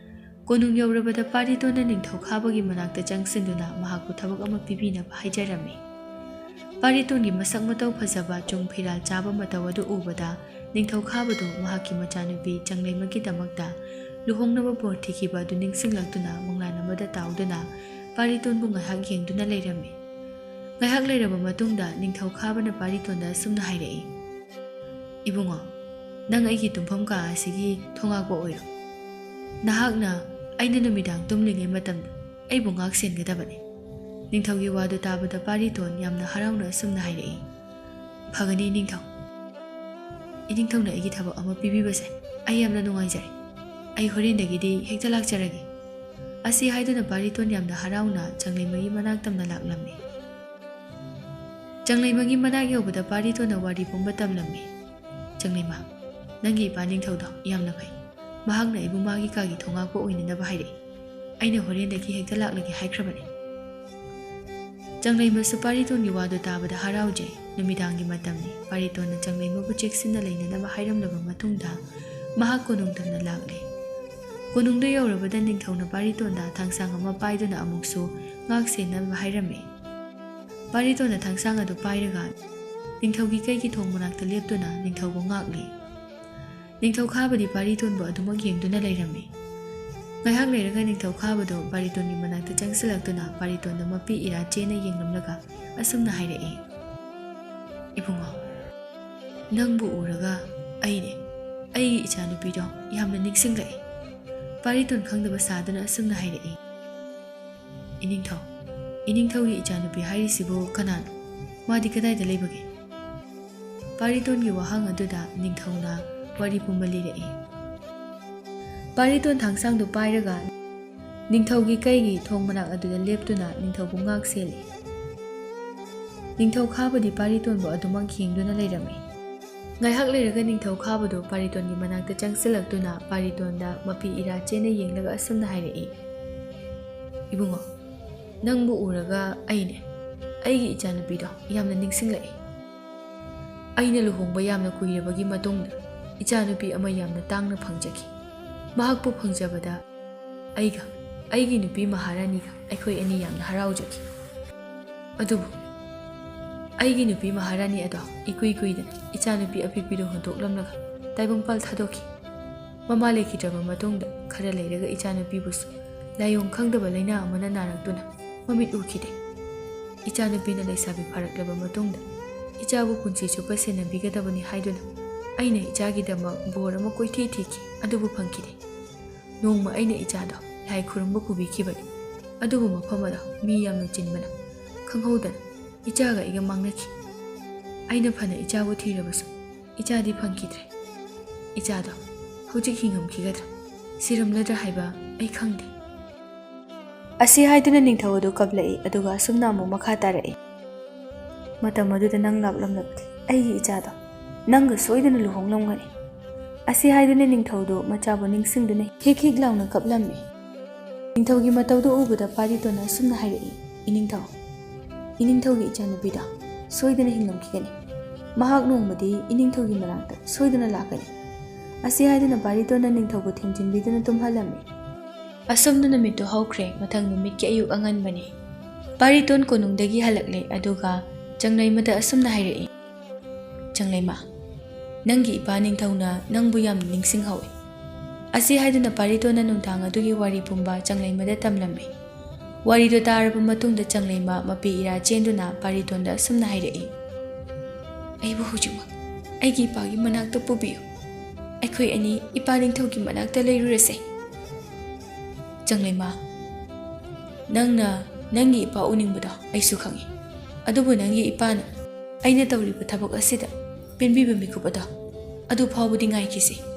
ꯀꯣꯅꯨꯡ ꯌꯧꯔꯕꯗ ꯄꯥꯔꯤꯇꯣꯟꯅ ꯅꯤꯡꯊꯧ ꯈꯥꯕꯒꯤ ꯃꯅꯥꯛꯇ ꯆꯪꯁꯤꯟꯗꯨꯅ ꯃꯍꯥꯛꯄꯨ ꯊꯕꯛ ꯑꯃ ꯄꯤꯕꯤꯅꯕ ꯍꯥꯏꯖꯔꯝꯃꯤ꯫ ꯄꯥꯔꯤꯇꯣꯟꯒꯤ ꯃꯁꯛ ꯃꯇꯧ ꯐꯖꯕ, ꯆꯨꯡ ꯐꯤꯔꯥꯜ ꯆꯥꯕ ꯃꯇꯧ ꯑꯗꯨ ꯎꯕꯗ ꯅꯤꯡꯊꯧ ꯈꯥꯕꯗꯨ ꯃꯍꯥꯛꯀꯤ ꯃꯆꯥꯅꯨꯄꯤ ꯆꯪꯂꯩꯃꯒꯤꯗꯃꯛꯇ ꯂꯨꯍꯣꯡꯅꯕ ꯕꯣꯔ ꯊꯤꯈꯤꯕ ꯑꯗꯨ ꯅꯤꯡꯁꯤꯡꯂꯛꯇꯨꯅ ꯃꯪꯂꯥꯟ ꯑꯃꯗ ꯇꯥꯎꯗꯨꯅ ꯄꯥꯔꯤꯇꯣꯟꯕꯨ ꯉꯥꯏꯍꯥꯛ ꯌꯦꯡꯗꯨꯅ ꯂꯩꯔꯝꯃꯤ꯫ ꯉꯥꯏꯍꯥꯛ ꯂꯩꯔꯕ ꯃꯇꯨꯡꯗ ꯅꯤꯡꯊꯧ ꯈꯥꯕꯅ ꯄꯥꯔꯤꯇꯣꯟꯗ ꯑꯁꯨꯝꯅ ꯍꯥꯏꯔꯛꯏ, "ꯏꯕꯨꯡꯉꯣ, ꯅꯪ ꯑꯩꯒꯤ ꯇꯨꯝꯐꯝ ꯀꯥ ꯑꯁꯤꯒꯤ ꯊꯣꯉꯥꯛꯄ ꯑꯣꯏꯔꯣ꯫ ꯅꯍꯥꯛꯅ ꯑꯩꯅ ꯅꯨꯃꯤꯗꯥꯡ ꯇꯨꯝꯂꯤꯉꯩ ꯃꯇꯝꯗ ꯑꯩꯕꯨ ꯉꯥꯛ ꯁꯦꯟꯒꯗꯕꯅꯤ꯫" ꯅꯤꯡꯊꯧꯒꯤ ꯋꯥꯗꯨ ꯇꯥꯕꯗ ꯄꯥꯔꯤꯇꯣꯟ ꯌꯥꯝꯅ ꯍꯔꯥꯎꯅ ꯑꯁꯨꯝꯅ ꯍꯥꯏꯔꯛꯏ, "ꯐꯒꯅꯤ ꯏꯅꯤꯡꯊꯧ꯫ ꯏꯅꯤꯡꯊꯧꯅ ꯑꯩꯒꯤ ꯊꯕꯛ ꯑꯃ ꯄꯤꯕꯤꯕꯁꯦ ꯑꯩ ꯌꯥꯝꯅ ꯅꯨꯡꯉꯥꯏꯖꯔꯦ꯫ ꯑꯩ ꯍꯣꯔꯦꯟꯗꯒꯤꯗꯤ ꯍꯦꯛꯇ ꯂꯥꯛꯆꯔꯒꯦ꯫" ꯑꯁꯤ ꯍꯥꯏꯗꯨꯅ ꯄꯥꯔꯤꯇꯣꯟ ꯌꯥꯝꯅ ꯍꯔꯥꯎꯅ ꯆꯪꯂꯩꯃꯒꯤ ꯃꯅꯥꯛ ꯇꯝꯅ ꯂꯥꯛꯂꯝꯃꯤ꯫ ꯆꯪꯂꯩꯃꯒꯤ ꯃꯅꯥꯛ ꯌꯧꯕꯗ ꯄꯥꯔꯤꯇꯣꯟꯅ ꯋꯥꯔꯤ ꯄꯨꯝꯕ ꯇꯝꯂꯝꯃꯤ꯫ "ꯆꯪꯂꯩꯃ, ꯅꯪꯒꯤ ꯏꯄꯥ ꯅꯤꯡꯊꯧꯗꯣ ꯌꯥꯝꯅ ꯐꯩ꯫ ꯃꯍꯥꯛꯅ ꯑꯩꯕꯨ ꯃꯥꯒꯤ ꯀꯥꯒꯤ ꯊꯣꯉꯥꯛꯄ ꯑꯣꯏꯅꯅꯕ ꯍꯥꯏꯔꯛꯏ꯫ ꯑꯩꯅ ꯍꯣꯔꯦꯟꯗꯒꯤ ꯍꯦꯛꯇ ꯂꯥꯛꯂꯒꯦ ꯍꯥꯏꯈ꯭ꯔꯕꯅꯤ꯫" ꯆꯪꯂꯩꯃꯁꯨ ꯄꯥꯔꯤꯇꯣꯟꯒꯤ ꯋꯥꯗꯨ ꯇꯥꯕꯗ ꯍꯔꯥꯎꯖꯩ꯫ ꯅꯨꯃꯤꯗꯥꯡꯒꯤ ꯃꯇꯝꯅꯤ꯫ ꯄꯥꯔꯤꯇꯣꯟꯅ ꯆꯪꯂꯩꯃꯕꯨ ꯆꯦꯛꯁꯤꯟꯅ ꯂꯩꯅꯅꯕ ꯍꯥꯏꯔꯝꯂꯕ ꯃꯇꯨꯡꯗ ꯃꯍꯥꯛ ꯀꯣꯅꯨꯡ ꯇꯝꯅ ꯂꯥꯛꯂꯦ꯫ ꯀꯣꯅꯨꯡꯗ ꯌꯧꯔꯕꯗ ꯅꯤꯡꯊꯧꯅ ꯄꯥꯔꯤꯇꯣꯟꯗ ꯊꯥꯡꯁꯥꯡ ꯑꯃ ꯄꯥꯏꯗꯨꯅ ꯑꯃꯨꯛꯁꯨ ꯉꯥꯛ ꯁꯦꯟꯅꯕ ꯍꯥꯏꯔꯝꯃꯤ꯫ ꯄꯥꯔꯤꯇꯣꯟꯅ ꯊꯥꯡꯁꯥꯡ ꯑꯗꯨ ꯄꯥꯏꯔꯒ ꯅꯤꯡꯊꯧꯒꯤ ꯀꯩꯒꯤ ꯊꯣꯡ ꯃꯅꯥꯛꯇ ꯂꯦꯞꯇꯨꯅ ꯅꯤꯡꯊꯧꯕꯨ ꯉꯥꯛꯂꯤ꯫ ꯅꯤꯡꯊꯧ ꯈꯥꯕꯗꯤ ꯄꯥꯔꯤꯇꯣꯟꯕꯨ ꯑꯗꯨꯃꯛ ꯌꯦꯡꯗꯨꯅ ꯂꯩꯔꯝꯃꯤ꯫ ꯉꯥꯏꯍꯥꯛ ꯂꯩꯔꯒ ꯅꯤꯡꯊꯧ ꯈꯥꯕꯗꯣ ꯄꯥꯔꯤꯇꯣꯟꯒꯤ ꯃꯅꯥꯛꯇ ꯆꯪꯁꯤꯜꯂꯛꯇꯨꯅ ꯄꯥꯔꯤꯇꯣꯟꯗ ꯃꯄꯤ ꯏꯔꯥ ꯆꯦꯅ ꯌꯦꯡꯂꯝꯂꯒ ꯑꯁꯨꯝꯅ ꯍꯥꯏꯔꯛꯏ, "ꯏꯕꯨꯡꯉꯣ, ꯅꯪꯕꯨ ꯎꯔꯒ ꯑꯩꯅꯦ, ꯑꯩꯒꯤ ꯏꯆꯥꯅꯨꯄꯤꯗꯣ ꯌꯥꯝꯅ ꯅꯤꯡꯁꯤꯡꯂꯛꯏ꯫" ꯄꯥꯔꯤꯇꯣꯟ ꯈꯪꯗꯕ ꯁꯥꯗꯨꯅ ꯑꯁꯨꯝꯅ ꯍꯥꯏꯔꯛꯏ, "ꯏꯅꯤꯡꯊꯧ, ꯏꯅꯤꯡꯊꯧꯒꯤ ꯏꯆꯥꯅꯨꯄꯤ ꯍꯥꯏꯔꯤꯁꯤꯕꯨ ꯀꯅꯥꯅꯣ? ꯃꯥꯗꯤ ꯀꯗꯥꯏꯗ ꯂꯩꯕꯒꯦ?" ꯄꯥꯔꯤꯇꯣꯟꯒꯤ ꯋꯥꯍꯪ ꯑꯗꯨꯗ ꯅꯤꯡꯊꯧꯅ ꯋꯥꯔꯤ ꯄꯨꯝꯕ ꯂꯤꯔꯛꯏ꯫ ꯄꯥꯔꯤꯇꯣꯟ ꯊꯥꯡꯁꯥꯡꯗꯨ ꯄꯥꯏꯔꯒ ꯅꯤꯡꯊꯧꯒꯤ ꯀꯩꯒꯤ ꯊꯣꯡ ꯃꯅꯥꯛ ꯑꯗꯨꯗ ꯂꯦꯞꯇꯨꯅ ꯅꯤꯡꯊꯧꯕꯨ ꯉꯥꯛ ꯁꯦꯜꯂꯤ꯫ ꯅꯤꯡꯊꯧ ꯈꯥꯕꯗꯤ ꯄꯥꯔꯤꯇꯣꯟꯕꯨ ꯑꯗꯨꯃꯛ ꯌꯦꯡꯗꯨꯅ ꯂꯩꯔꯝꯃꯤ꯫ ꯉꯥꯏꯍꯥꯛ ꯂꯩꯔꯒ ꯅꯤꯡꯊꯧ ꯈꯥꯕꯗꯨ ꯄꯥꯔꯤꯇꯣꯟꯒꯤ ꯃꯅꯥꯛꯇ ꯆꯪꯁꯤꯜꯂꯛꯇꯨꯅ ꯄꯥꯔꯤꯇꯣꯟꯗ ꯃꯄꯤ ꯏꯔꯥ ꯆꯦꯅ ꯌꯦꯡꯂꯒ ꯑꯁꯨꯝꯅ ꯍꯥꯏꯔꯛꯏ, "ꯏꯕꯨꯡꯉꯣ, ꯅꯪꯕꯨ ꯎꯔꯒ ꯑꯩꯅꯦ, ꯑꯩꯒꯤ ꯏꯆꯥꯅꯨꯄꯤꯗꯣ ꯌꯥꯝꯅ ꯅꯤꯡꯁꯤꯡꯂꯛꯏ꯫ ꯑꯩꯅ ꯂꯨꯍꯣꯡꯕ ꯌꯥꯝꯅ ꯀꯨꯏꯔꯕꯒꯤ ꯃꯇꯨꯡꯗ ꯏꯆꯥꯅꯨꯄꯤ ꯑꯃ ꯌꯥꯝꯅ ꯇꯥꯡꯅ ꯐꯪꯖꯈꯤ꯫ ꯃꯍꯥꯛꯄꯨ ꯐꯪꯖꯕꯗ ꯑꯩꯒ ꯑꯩꯒꯤ ꯅꯨꯄꯤ ꯃꯍꯥꯔꯥꯅꯤꯒ ꯑꯩꯈꯣꯏ ꯑꯅꯤ ꯌꯥꯝꯅ ꯍꯔꯥꯎꯖꯈꯤ꯫ ꯑꯗꯨꯕꯨ ꯑꯩꯒꯤ ꯅꯨꯄꯤ ꯃꯍꯥꯔꯥꯅꯤ ꯑꯗꯣ ꯏꯀꯨꯏ ꯀꯨꯏꯗꯅ ꯏꯆꯥꯅꯨꯄꯤ ꯑꯄꯤꯛꯄꯤꯗꯨ ꯍꯨꯟꯗꯣꯛꯂꯝꯂꯒ ꯇꯥꯏꯕꯪꯄꯥꯜ ꯊꯥꯗꯣꯛꯈꯤ꯫ ꯃꯃꯥ ꯂꯩꯈꯤꯗ꯭ꯔꯕ ꯃꯇꯨꯡꯗ ꯈꯔ ꯂꯩꯔꯒ ꯏꯆꯥꯅꯨꯄꯤꯕꯨꯁꯨ ꯂꯥꯏꯑꯣꯡ ꯈꯪꯗꯕ ꯂꯥꯏꯅꯥ ꯑꯃꯅ ꯅꯥꯔꯛꯇꯨꯅ ꯃꯃꯤꯠ ꯎꯈꯤꯗꯦ꯫ ꯏꯆꯥꯅꯨꯄꯤꯅ ꯂꯩꯁꯥꯕꯤ ꯐꯥꯔꯛꯂꯕ ꯃꯇꯨꯡꯗ ꯏꯆꯥꯕꯨ ꯄꯨꯟꯁꯤ ꯆꯨꯞꯄ ꯁꯦꯟꯅꯕꯤꯒꯗꯕꯅꯤ ꯍꯥꯏꯗꯨꯅ ꯑꯩꯅ ꯏꯆꯥꯒꯤꯗꯃꯛ ꯕꯣꯔ ꯑꯃ ꯀꯣꯏꯊꯤ ꯊꯤꯈꯤ, ꯑꯗꯨꯕꯨ ꯐꯪꯈꯤꯗꯦ꯫ ꯅꯣꯡꯃ ꯑꯩꯅ ꯏꯆꯥꯗꯣ ꯂꯥꯏ ꯈꯨꯔꯨꯝꯕ ꯄꯨꯕꯤꯈꯤꯕꯅꯤ, ꯑꯗꯨꯕꯨ ꯃꯐꯝ ꯑꯗꯣ ꯃꯤ ꯌꯥꯝꯅ ꯆꯤꯟꯕꯅ ꯈꯪꯍꯧꯗꯅ ꯏꯆꯥꯒ ꯑꯩꯒ ꯃꯥꯡꯅꯈꯤ꯫ ꯑꯩꯅ ꯐꯅ ꯏꯆꯥꯕꯨ ꯊꯤꯔꯕꯁꯨ ꯏꯆꯥꯗꯤ ꯐꯪꯈꯤꯗ꯭ꯔꯦ꯫ ꯏꯆꯥꯗꯣ ꯍꯧꯖꯤꯛ ꯍꯤꯡꯉꯝꯈꯤꯒꯗ꯭ꯔꯥ, ꯁꯤꯔꯝꯂꯗ꯭ꯔꯥ ꯍꯥꯏꯕ ꯑꯩ ꯈꯪꯗꯦ꯫" ꯑꯁꯤ ꯍꯥꯏꯗꯨꯅ ꯅꯤꯡꯊꯧ ꯑꯗꯨ ꯀꯞꯂꯛꯏ, ꯑꯗꯨꯒ ꯑꯁꯨꯝꯅ ꯑꯃꯨꯛ ꯃꯈꯥ ꯇꯥꯔꯛꯏ, "ꯃꯇꯝ ꯑꯗꯨꯗ ꯅꯪ ꯂꯥꯛꯂꯝꯂꯕꯗꯤ ꯑꯩꯒꯤ ꯏꯆꯥꯗꯣ ꯅꯪꯒ ꯁꯣꯏꯗꯅ ꯂꯨꯍꯣꯡꯂꯝꯒꯅꯤ꯫" ꯑꯁꯤ ꯍꯥꯏꯗꯨꯅ ꯅꯤꯡꯊꯧꯗꯨ ꯃꯆꯥꯕꯨ ꯅꯤꯡꯁꯤꯡꯗꯨꯅ ꯍꯤꯛ ꯍꯤꯛ ꯂꯥꯎꯅ ꯀꯞꯂꯝꯃꯤ꯫ ꯅꯤꯡꯊꯧꯒꯤ ꯃꯇꯧꯗꯨ ꯎꯕꯗ ꯄꯥꯔꯤꯇꯣꯟꯅ ꯑꯁꯨꯝꯅ ꯍꯥꯏꯔꯛꯏ, "ꯏꯅꯤꯡꯊꯧ, ꯏꯅꯤꯡꯊꯧꯒꯤ ꯏꯆꯥꯅꯨꯄꯤꯗꯣ ꯁꯣꯏꯗꯅ ꯍꯤꯡꯂꯝꯈꯤꯒꯅꯤ꯫ ꯃꯍꯥꯛ ꯅꯣꯡꯃꯗꯤ ꯏꯅꯤꯡꯊꯧꯒꯤ ꯃꯅꯥꯛꯇ ꯁꯣꯏꯗꯅ ꯂꯥꯛꯀꯅꯤ꯫" ꯑꯁꯤ ꯍꯥꯏꯗꯨꯅ ꯄꯥꯔꯤꯇꯣꯟꯅ ꯅꯤꯡꯊꯧꯕꯨ ꯊꯦꯝꯖꯤꯟꯕꯤꯗꯨꯅ ꯇꯨꯝꯍꯜꯂꯝꯃꯤ꯫ ꯑꯁꯨꯝꯅ ꯅꯨꯃꯤꯠꯇꯨ ꯍꯧꯈ꯭ꯔꯦ꯫ ꯃꯊꯪ ꯅꯨꯃꯤꯠꯀꯤ ꯑꯌꯨꯛ ꯑꯉꯟꯕꯅꯤ꯫ ꯄꯥꯔꯤꯇꯣꯟ ꯀꯣꯅꯨꯡꯗꯒꯤ ꯍꯜꯂꯛꯂꯦ, ꯑꯗꯨꯒ ꯆꯪꯂꯩꯃꯗ ꯑꯁꯨꯝꯅ ꯍꯥꯏꯔꯛꯏ, "ꯆꯪꯂꯩꯃ, ꯅꯪꯒꯤ ꯏꯄꯥ ꯅꯤꯡꯊꯧꯅ ꯅꯪꯕꯨ ꯌꯥꯝꯅ ꯅꯤꯡꯁꯤꯡꯍꯧꯏ꯫ ꯑꯁꯤ ꯍꯥꯏꯗꯨꯅ ꯄꯥꯔꯤꯇꯣꯟꯅ ꯅꯨꯡꯗꯥꯡ ꯑꯗꯨꯒꯤ ꯋꯥꯔꯤ ꯄꯨꯝꯕ ꯆꯪꯂꯩꯃꯗ ꯇꯝꯂꯝꯃꯤ꯫ ꯋꯥꯔꯤꯗꯨ ꯇꯥꯔꯕ ꯃꯇꯨꯡꯗ ꯆꯪꯂꯩꯃ ꯃꯄꯤ ꯏꯔꯥ ꯆꯦꯟꯗꯨꯅ ꯄꯥꯔꯤꯇꯣꯟꯗ ꯑꯁꯨꯝꯅ ꯍꯥꯏꯔꯛꯏ, "ꯑꯩꯕꯨ ꯍꯧꯖꯤꯛꯃꯛ ꯑꯩꯒꯤ ꯏꯄꯥꯒꯤ ꯃꯅꯥꯛꯇ ꯄꯨꯕꯤꯌꯨ꯫ ꯑꯩꯈꯣꯏ ꯑꯅꯤ ꯏꯄꯥ ꯅꯤꯡꯊꯧꯒꯤ ꯃꯅꯥꯛꯇ ꯂꯩꯔꯨꯔꯁꯦ꯫" ꯆꯪꯂꯩꯃ, ꯅꯪꯅ ꯅꯪꯒꯤ ꯏꯄꯥ ꯎꯅꯤꯡꯕꯗꯣ ꯑꯩꯁꯨ ꯈꯪꯏ꯫ ꯑꯗꯨꯕꯨ ꯅꯪꯒꯤ ꯏꯄꯥꯅ ꯑꯩꯅ ꯇꯧꯔꯤꯕ ꯊꯕꯛ ꯑꯁꯤꯗ ꯄꯦꯟꯕꯤꯕ ꯃꯤꯀꯨꯞ ꯑꯗꯣ ꯑꯗꯨ ꯐꯥꯎꯕꯗꯤ ꯉꯥꯏꯈꯤꯁꯤ꯫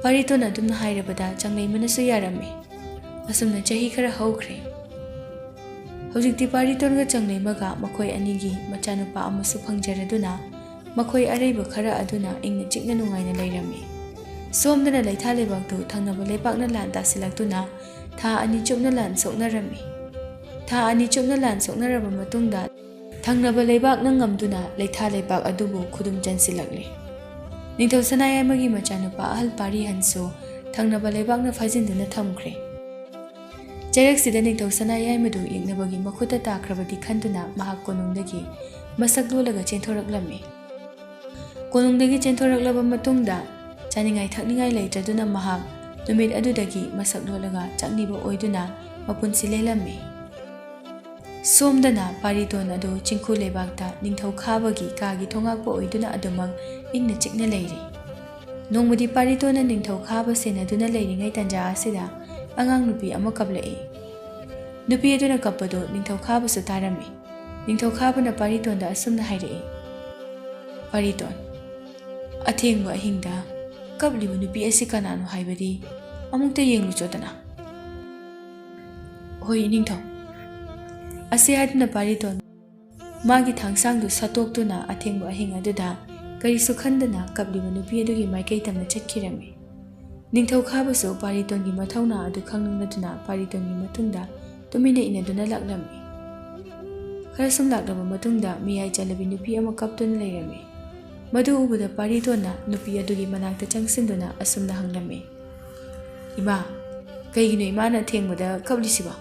ꯄꯥꯔꯤꯇꯣꯟ ꯑꯗꯨꯝꯅ ꯍꯥꯏꯔꯕꯗ ꯆꯪꯂꯩꯃꯅꯁꯨ ꯌꯥꯔꯝꯃꯤ꯫ ꯑꯁꯨꯝꯅ ꯆꯍꯤ ꯈꯔ ꯍꯧꯈ꯭ꯔꯦ꯫ ꯍꯧꯖꯤꯛꯇꯤ ꯄꯥꯔꯤꯇꯣꯟꯒ ꯆꯪꯂꯩꯃꯒ ꯃꯈꯣꯏ ꯑꯅꯤꯒꯤ ꯃꯆꯥꯅꯨꯄꯥ ꯑꯃꯁꯨ ꯐꯪꯖꯔꯗꯨꯅ ꯃꯈꯣꯏ ꯑꯔꯩꯕ ꯈꯔ ꯑꯗꯨꯅ ꯏꯪꯅ ꯆꯤꯛꯅ ꯅꯨꯡꯉꯥꯏꯅ ꯂꯩꯔꯝꯃꯤ꯫ ꯁꯣꯝꯗꯅ ꯂꯩꯊꯥ ꯂꯩꯕꯥꯛꯇꯨ ꯊꯪꯅꯕ ꯂꯩꯕꯥꯛꯅ ꯂꯥꯟ ꯇꯥꯁꯤꯜꯂꯛꯇꯨꯅ ꯊꯥ ꯑꯅꯤ ꯆꯨꯞꯅ ꯂꯥꯟ ꯁꯣꯛꯅꯔꯝꯃꯤ꯫ ꯊꯥ ꯑꯅꯤ ꯆꯨꯞꯅ ꯂꯥꯟ ꯁꯣꯛꯅꯔꯕ ꯃꯇꯨꯡꯗ ꯊꯪꯅꯕ ꯂꯩꯕꯥꯛꯅ ꯉꯝꯗꯨꯅ ꯂꯩꯊꯥ ꯂꯩꯕꯥꯛ ꯑꯗꯨꯕꯨ ꯈꯨꯗꯨꯝ ꯆꯟꯁꯤꯜꯂꯛꯂꯤ꯫ ꯅꯤꯡꯊꯧ ꯁꯅꯥꯌꯥꯏꯃꯒꯤ ꯃꯆꯥꯅꯨꯄꯥ ꯑꯍꯜ ꯄꯥꯔꯤꯍꯟꯁꯨ ꯊꯪꯅꯕ ꯂꯩꯕꯥꯛꯅ ꯐꯥꯖꯤꯟꯗꯨꯅ ꯊꯝꯈ꯭ꯔꯦ꯫ ꯆꯩꯔꯛꯁꯤꯗ ꯅꯤꯡꯊꯧ ꯁꯅꯥꯌꯥꯏꯃꯗꯨ ꯌꯦꯛꯅꯕꯒꯤ ꯃꯈꯨꯠꯇ ꯇꯥꯈ꯭ꯔꯕꯗꯤ ꯈꯟꯗꯨꯅ ꯃꯍꯥꯛ ꯀꯣꯅꯨꯡꯗꯒꯤ ꯃꯁꯛ ꯂꯣꯜꯂꯒ ꯆꯦꯟꯊꯣꯔꯛꯂꯝꯃꯤ꯫ ꯀꯣꯅꯨꯡꯗꯒꯤ ꯆꯦꯟꯊꯣꯔꯛꯂꯕ ꯃꯇꯨꯡꯗ ꯆꯥꯅꯤꯡꯉꯥꯏ ꯊꯛꯅꯤꯡꯉꯥꯏ ꯂꯩꯇ꯭ꯔꯗꯨꯅ ꯃꯍꯥꯛ ꯅꯨꯃꯤꯠ ꯑꯗꯨꯗꯒꯤ ꯃꯁꯛ ꯂꯣꯜꯂꯒ ꯆꯥꯛꯅꯤꯕ ꯑꯣꯏꯗꯨꯅ ꯃꯄꯨꯟꯁꯤ ꯂꯦꯜꯂꯝꯃꯤ꯫ ꯁꯣꯝꯗꯅ ꯄꯥꯔꯤꯇꯣꯟ ꯑꯗꯨ ꯆꯤꯡꯈꯨ ꯂꯩꯕꯥꯛꯇ ꯅꯤꯡꯊꯧ ꯈꯥꯕꯒꯤ ꯀꯥꯒꯤ ꯊꯣꯉꯥꯛꯄ ꯑꯣꯏꯗꯨꯅ ꯑꯗꯨꯃꯛ ꯏꯪꯅ ꯆꯤꯛꯅ ꯂꯩꯔꯤ꯫ ꯅꯣꯡꯃꯗꯤ ꯄꯥꯔꯤꯇꯣꯟꯅ ꯅꯤꯡꯊꯧ ꯈꯥꯕ ꯁꯦꯟꯅꯗꯨꯅ ꯂꯩꯔꯤꯉꯩ ꯇꯟꯖꯥ ꯑꯁꯤꯗ ꯑꯉꯥꯡ ꯅꯨꯄꯤ ꯑꯃ ꯀꯞꯂꯛꯏ꯫ ꯅꯨꯄꯤ ꯑꯗꯨꯅ ꯀꯞꯄꯗꯨ ꯅꯤꯡꯊꯧ ꯈꯥꯕꯁꯨ ꯇꯥꯔꯝꯃꯤ꯫ ꯅꯤꯡꯊꯧ ꯈꯥꯕꯅ ꯄꯥꯔꯤꯇꯣꯟꯗ ꯑꯁꯨꯝꯅ ꯍꯥꯏꯔꯛꯏ, "ꯄꯥꯔꯤꯇꯣꯟ, ꯑꯊꯦꯡꯕ ꯑꯍꯤꯡꯗ ꯀꯞꯂꯤꯕ ꯅꯨꯄꯤ ꯑꯁꯤ ꯀꯅꯥꯅꯣ ꯍꯥꯏꯕꯗꯤ ꯑꯃꯨꯛꯇ ꯌꯦꯡꯂꯨꯆꯣꯗꯅ꯫" "ꯍꯣꯏ, ꯏꯅꯤꯡꯊꯧ꯫" ꯑꯁꯤ ꯍꯥꯏꯗꯨꯅ ꯄꯥꯔꯤꯇꯣꯟ ꯃꯥꯒꯤ ꯊꯥꯡꯁꯥꯡꯗꯨ ꯁꯠꯇꯣꯛꯇꯨꯅ ꯑꯊꯦꯡꯕ ꯑꯍꯤꯡ ꯑꯗꯨꯗ ꯀꯔꯤꯁꯨ ꯈꯟꯗꯅ ꯀꯞꯂꯤꯕ ꯅꯨꯄꯤ ꯑꯗꯨꯒꯤ ꯃꯥꯏꯀꯩ ꯇꯝꯅ ꯆꯠꯈꯤꯔꯝꯃꯤ꯫ ꯅꯤꯡꯊꯧ ꯈꯥꯕꯁꯨ ꯄꯥꯔꯤꯇꯣꯟꯒꯤ ꯃꯊꯧꯅꯥ ꯑꯗꯨ ꯈꯪꯅꯤꯡꯂꯗꯨꯅ ꯄꯥꯔꯤꯇꯣꯟꯒꯤ ꯃꯇꯨꯡꯗ ꯇꯨꯃꯤꯟꯅ ꯏꯟꯅꯗꯨꯅ ꯂꯥꯛꯂꯝꯃꯤ꯫ ꯈꯔ ꯁꯨꯝ ꯂꯥꯛꯂꯕ ꯃꯇꯨꯡꯗ ꯃꯤꯌꯥꯏ ꯆꯜꯂꯕꯤ ꯅꯨꯄꯤ ꯑꯃ ꯀꯞꯇꯨꯅ ꯂꯩꯔꯝꯃꯤ꯫ ꯃꯗꯨ ꯎꯕꯗ ꯄꯥꯔꯤꯇꯣꯟꯅ ꯅꯨꯄꯤ ꯑꯗꯨꯒꯤ ꯃꯅꯥꯛꯇ ꯆꯪꯁꯤꯟꯗꯨꯅ ꯑꯁꯨꯝꯅ ꯍꯪꯂꯝꯃꯤ, "ꯏꯃꯥ, ꯀꯩꯒꯤꯅꯣ ꯏꯃꯥꯅ ꯑꯊꯦꯡꯕꯗ ꯀꯞꯂꯤꯁꯤꯕꯣ?"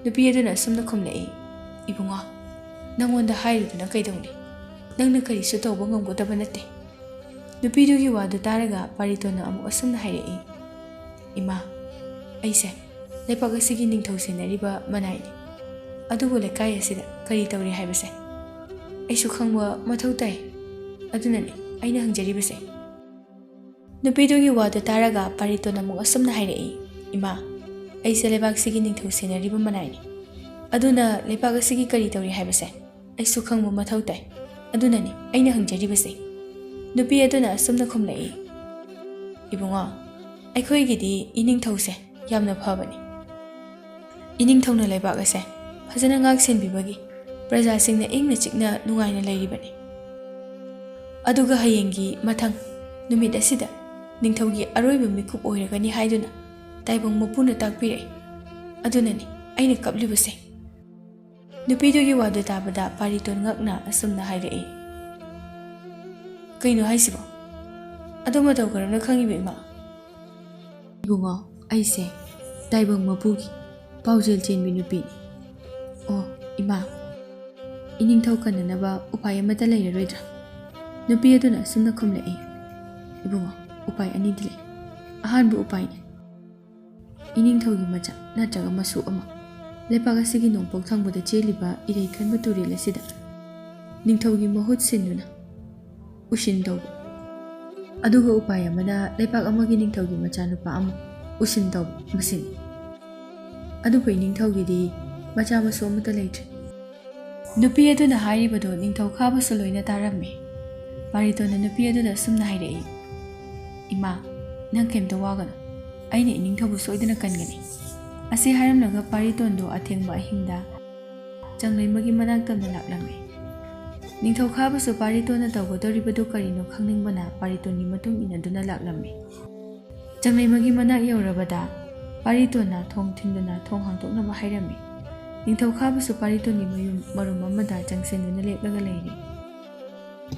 ꯅꯨꯄꯤ ꯑꯗꯨꯅ ꯑꯁꯨꯝꯅ ꯈꯨꯝꯂꯛꯏ, "ꯏꯕꯨꯡꯉꯣ, ꯅꯪꯉꯣꯟꯗ ꯍꯥꯏꯔꯨꯗꯨꯅ ꯀꯩꯗꯧꯅꯤ? ꯅꯪꯅ ꯀꯔꯤꯁꯨ ꯇꯧꯕ ꯉꯝꯒꯗꯕ ꯅꯠꯇꯦ꯫" ꯅꯨꯄꯤꯗꯨꯒꯤ ꯋꯥꯗꯨ ꯇꯥꯔꯒ ꯄꯥꯔꯤꯇꯣꯟꯅ ꯑꯃꯨꯛ ꯑꯁꯨꯝꯅ ꯍꯥꯏꯔꯛꯏ, "ꯏꯃꯥ, ꯑꯩꯁꯦ ꯂꯩꯄꯥꯛ ꯑꯁꯤꯒꯤ ꯅꯤꯡꯊꯧ ꯁꯦꯟꯅꯔꯤꯕ ꯃꯅꯥꯏꯅꯤ꯫ ꯑꯗꯨꯕꯨ ꯂꯩꯀꯥꯏ ꯑꯁꯤꯗ ꯀꯔꯤ ꯇꯧꯔꯤ ꯍꯥꯏꯕꯁꯦ ꯑꯩꯁꯨ ꯈꯪꯕ ꯃꯊꯧ ꯇꯥꯏ꯫ ꯑꯗꯨꯅꯅꯤ ꯑꯩꯅ ꯍꯪꯖꯔꯤꯕꯁꯦ꯫" ꯅꯨꯄꯤꯗꯨꯒꯤ ꯋꯥꯗꯨ ꯇꯥꯔꯒ ꯄꯥꯔꯤꯇꯣꯟ ꯑꯃꯨꯛ ꯑꯁꯨꯝꯅ ꯍꯥꯏꯔꯛꯏ, "ꯏꯃꯥ, ꯑꯩꯁꯦ ꯂꯩꯕꯥꯛꯁꯤꯒꯤ ꯅꯤꯡꯊꯧ ꯁꯦꯟꯅꯔꯤꯕ ꯃꯅꯥꯏꯅꯤ꯫ ꯑꯗꯨꯅ ꯂꯩꯄꯥꯛ ꯑꯁꯤꯒꯤ ꯀꯔꯤ ꯇꯧꯔꯤ ꯍꯥꯏꯕꯁꯦ ꯑꯩꯁꯨ ꯈꯪꯕ ꯃꯊꯧ ꯇꯥꯏ꯫ ꯑꯗꯨꯅꯅꯤ ꯑꯩꯅ ꯍꯪꯖꯔꯤꯕꯁꯦ꯫" ꯅꯨꯄꯤ ꯑꯗꯨꯅ ꯑꯁꯨꯝꯅ ꯈꯨꯝꯂꯛꯏ, "ꯏꯕꯨꯡꯉꯣ, ꯑꯩꯈꯣꯏꯒꯤꯗꯤ ꯏꯅꯤꯡꯊꯧꯁꯦ ꯌꯥꯝꯅ ꯐꯕꯅꯤ꯫ ꯏꯅꯤꯡꯊꯧꯅ ꯂꯩꯕꯥꯛ ꯑꯁꯦ ꯐꯖꯅ ꯉꯥꯛ ꯁꯦꯟꯕꯤꯕꯒꯤ ꯄ꯭ꯔꯖꯥꯁꯤꯡꯅ ꯏꯪꯅ ꯆꯤꯛꯅ ꯅꯨꯡꯉꯥꯏꯅ ꯂꯩꯔꯤꯕꯅꯤ꯫ ꯑꯗꯨꯒ ꯍꯌꯦꯡꯒꯤ ꯃꯊꯪ ꯅꯨꯃꯤꯠ ꯑꯁꯤꯗ ꯅꯤꯡꯊꯧꯒꯤ ꯑꯔꯣꯏꯕ ꯃꯤꯀꯨꯞ ꯑꯣꯏꯔꯒꯅꯤ ꯍꯥꯏꯗꯨꯅ ꯇꯥꯏꯕꯪ ꯃꯄꯨꯅ ꯇꯥꯛꯄꯤꯔꯛꯏ꯫ ꯑꯗꯨꯅꯅꯤ ꯑꯩꯅ ꯀꯞꯂꯤꯕꯁꯦ꯫" ꯅꯨꯄꯤꯗꯨꯒꯤ ꯋꯥꯗꯨ ꯇꯥꯕꯗ ꯄꯥꯔꯤꯇꯣꯟ ꯉꯛꯅ ꯑꯁꯨꯝꯅ ꯍꯥꯏꯔꯛꯏ, "ꯀꯩꯅꯣ ꯍꯥꯏꯁꯤꯕꯣ? ꯑꯗꯨ ꯃꯇꯧ ꯀꯔꯝꯅ ꯈꯪꯉꯤꯕ, ꯏꯃꯥ?" "ꯏꯕꯨꯡꯉꯣ, ꯑꯩꯁꯦ ꯇꯥꯏꯕꯪ ꯃꯄꯨꯒꯤ ꯄꯥꯎꯖꯦꯜ ꯆꯦꯟꯕꯤ ꯅꯨꯄꯤꯅꯤ꯫" "ꯑꯣ, ꯏꯃꯥ, ꯏꯅꯤꯡꯊꯧ ꯀꯟꯅꯅꯕ ꯎꯄꯥꯏ ꯑꯃꯠꯇ ꯂꯩꯔꯔꯣꯏꯗ꯭ꯔꯥ?" ꯅꯨꯄꯤ ꯑꯗꯨꯅ ꯑꯁꯨꯝꯅ ꯈꯨꯝꯂꯛꯏ, "ꯏꯕꯨꯡꯉꯣ, ꯎꯄꯥꯏ ꯑꯅꯤꯗꯤ ꯂꯩ꯫ ꯑꯍꯥꯟꯕ ꯎꯄꯥꯏꯅꯤ, ꯏꯅꯤꯡꯊꯧꯒꯤ ꯃꯆꯥ ꯅꯠꯇ꯭ꯔꯒ ꯃꯁꯨ ꯑꯃ ꯂꯩꯄꯥꯛ ꯑꯁꯤꯒꯤ ꯅꯣꯡꯄꯣꯛ ꯊꯪꯕꯗ ꯆꯦꯜꯂꯤꯕ ꯏꯔꯩ ꯀꯟꯕ ꯇꯨꯔꯦꯜ ꯑꯁꯤꯗ ꯅꯤꯡꯊꯧꯒꯤ ꯃꯍꯨꯠ ꯁꯤꯟꯗꯨꯅ ꯎꯁꯤꯟ ꯇꯧꯕ꯫ ꯑꯗꯨꯒ ꯎꯄꯥꯏ ꯑꯃꯅ ꯂꯩꯄꯥꯛ ꯑꯃꯒꯤ ꯅꯤꯡꯊꯧꯒꯤ ꯃꯆꯥꯅꯨꯄꯥ ꯑꯃ ꯎꯁꯤꯟ ꯇꯧꯕ, ꯃꯁꯤꯅꯤ꯫ ꯑꯗꯨꯕꯨ ꯏꯅꯤꯡꯊꯧꯒꯤꯗꯤ ꯃꯆꯥ ꯃꯁꯨ ꯑꯃꯠꯇ ꯂꯩꯇ꯭ꯔꯦ꯫" ꯅꯨꯄꯤ ꯑꯗꯨꯅ ꯍꯥꯏꯔꯤꯕꯗꯨ ꯅꯤꯡꯊꯧ ꯈꯥꯕꯁꯨ ꯂꯣꯏꯅ ꯇꯥꯔꯝꯃꯤ꯫ ꯄꯥꯔꯤꯇꯣꯟꯅ ꯅꯨꯄꯤ ꯑꯗꯨꯗ ꯑꯁꯨꯝꯅ ꯍꯥꯏꯔꯛꯏ, "ꯏꯃꯥ, ꯅꯪ ꯀꯩꯝꯇ ꯋꯥꯒꯅꯨ꯫ ꯑꯩꯅ ꯏꯅꯤꯡꯊꯧꯕꯨ ꯁꯣꯏꯗꯅ ꯀꯟꯒꯅꯤ꯫" ꯑꯁꯤ ꯍꯥꯏꯔꯝꯂꯒ ꯄꯥꯔꯤꯇꯣꯟꯗꯨ ꯑꯊꯦꯡꯕ ꯑꯍꯤꯡꯗ ꯆꯪꯂꯩꯃꯒꯤ ꯃꯅꯥꯛ ꯇꯝꯅ ꯂꯥꯛꯂꯝꯃꯤ꯫ ꯅꯤꯡꯊꯧ ꯈꯥꯕꯁꯨ ꯄꯥꯔꯤꯇꯣꯟꯅ ꯇꯧꯒꯗꯧꯔꯤꯕꯗꯨ ꯀꯔꯤꯅꯣ ꯈꯪꯅꯤꯡꯕꯅ ꯄꯥꯔꯤꯇꯣꯟꯒꯤ ꯃꯇꯨꯡ ꯏꯟꯅꯗꯨꯅ ꯂꯥꯛꯂꯝꯃꯤ꯫ ꯆꯪꯂꯩꯃꯒꯤ ꯃꯅꯥꯛ ꯌꯧꯔꯕꯗ ꯄꯥꯔꯤꯇꯣꯟꯅ ꯊꯣꯡ ꯊꯤꯟꯗꯨꯅ ꯊꯣꯡ ꯍꯥꯡꯗꯣꯛꯅꯕ ꯍꯥꯏꯔꯝꯃꯤ꯫ ꯅꯤꯡꯊꯧ ꯈꯥꯕꯁꯨ ꯄꯥꯔꯤꯇꯣꯟꯒꯤ ꯃꯌꯨꯝ ꯃꯔꯨꯝ ꯑꯃꯗ ꯆꯪꯁꯤꯟꯗꯨꯅ ꯂꯦꯞꯂꯒ ꯂꯩꯔꯤ꯫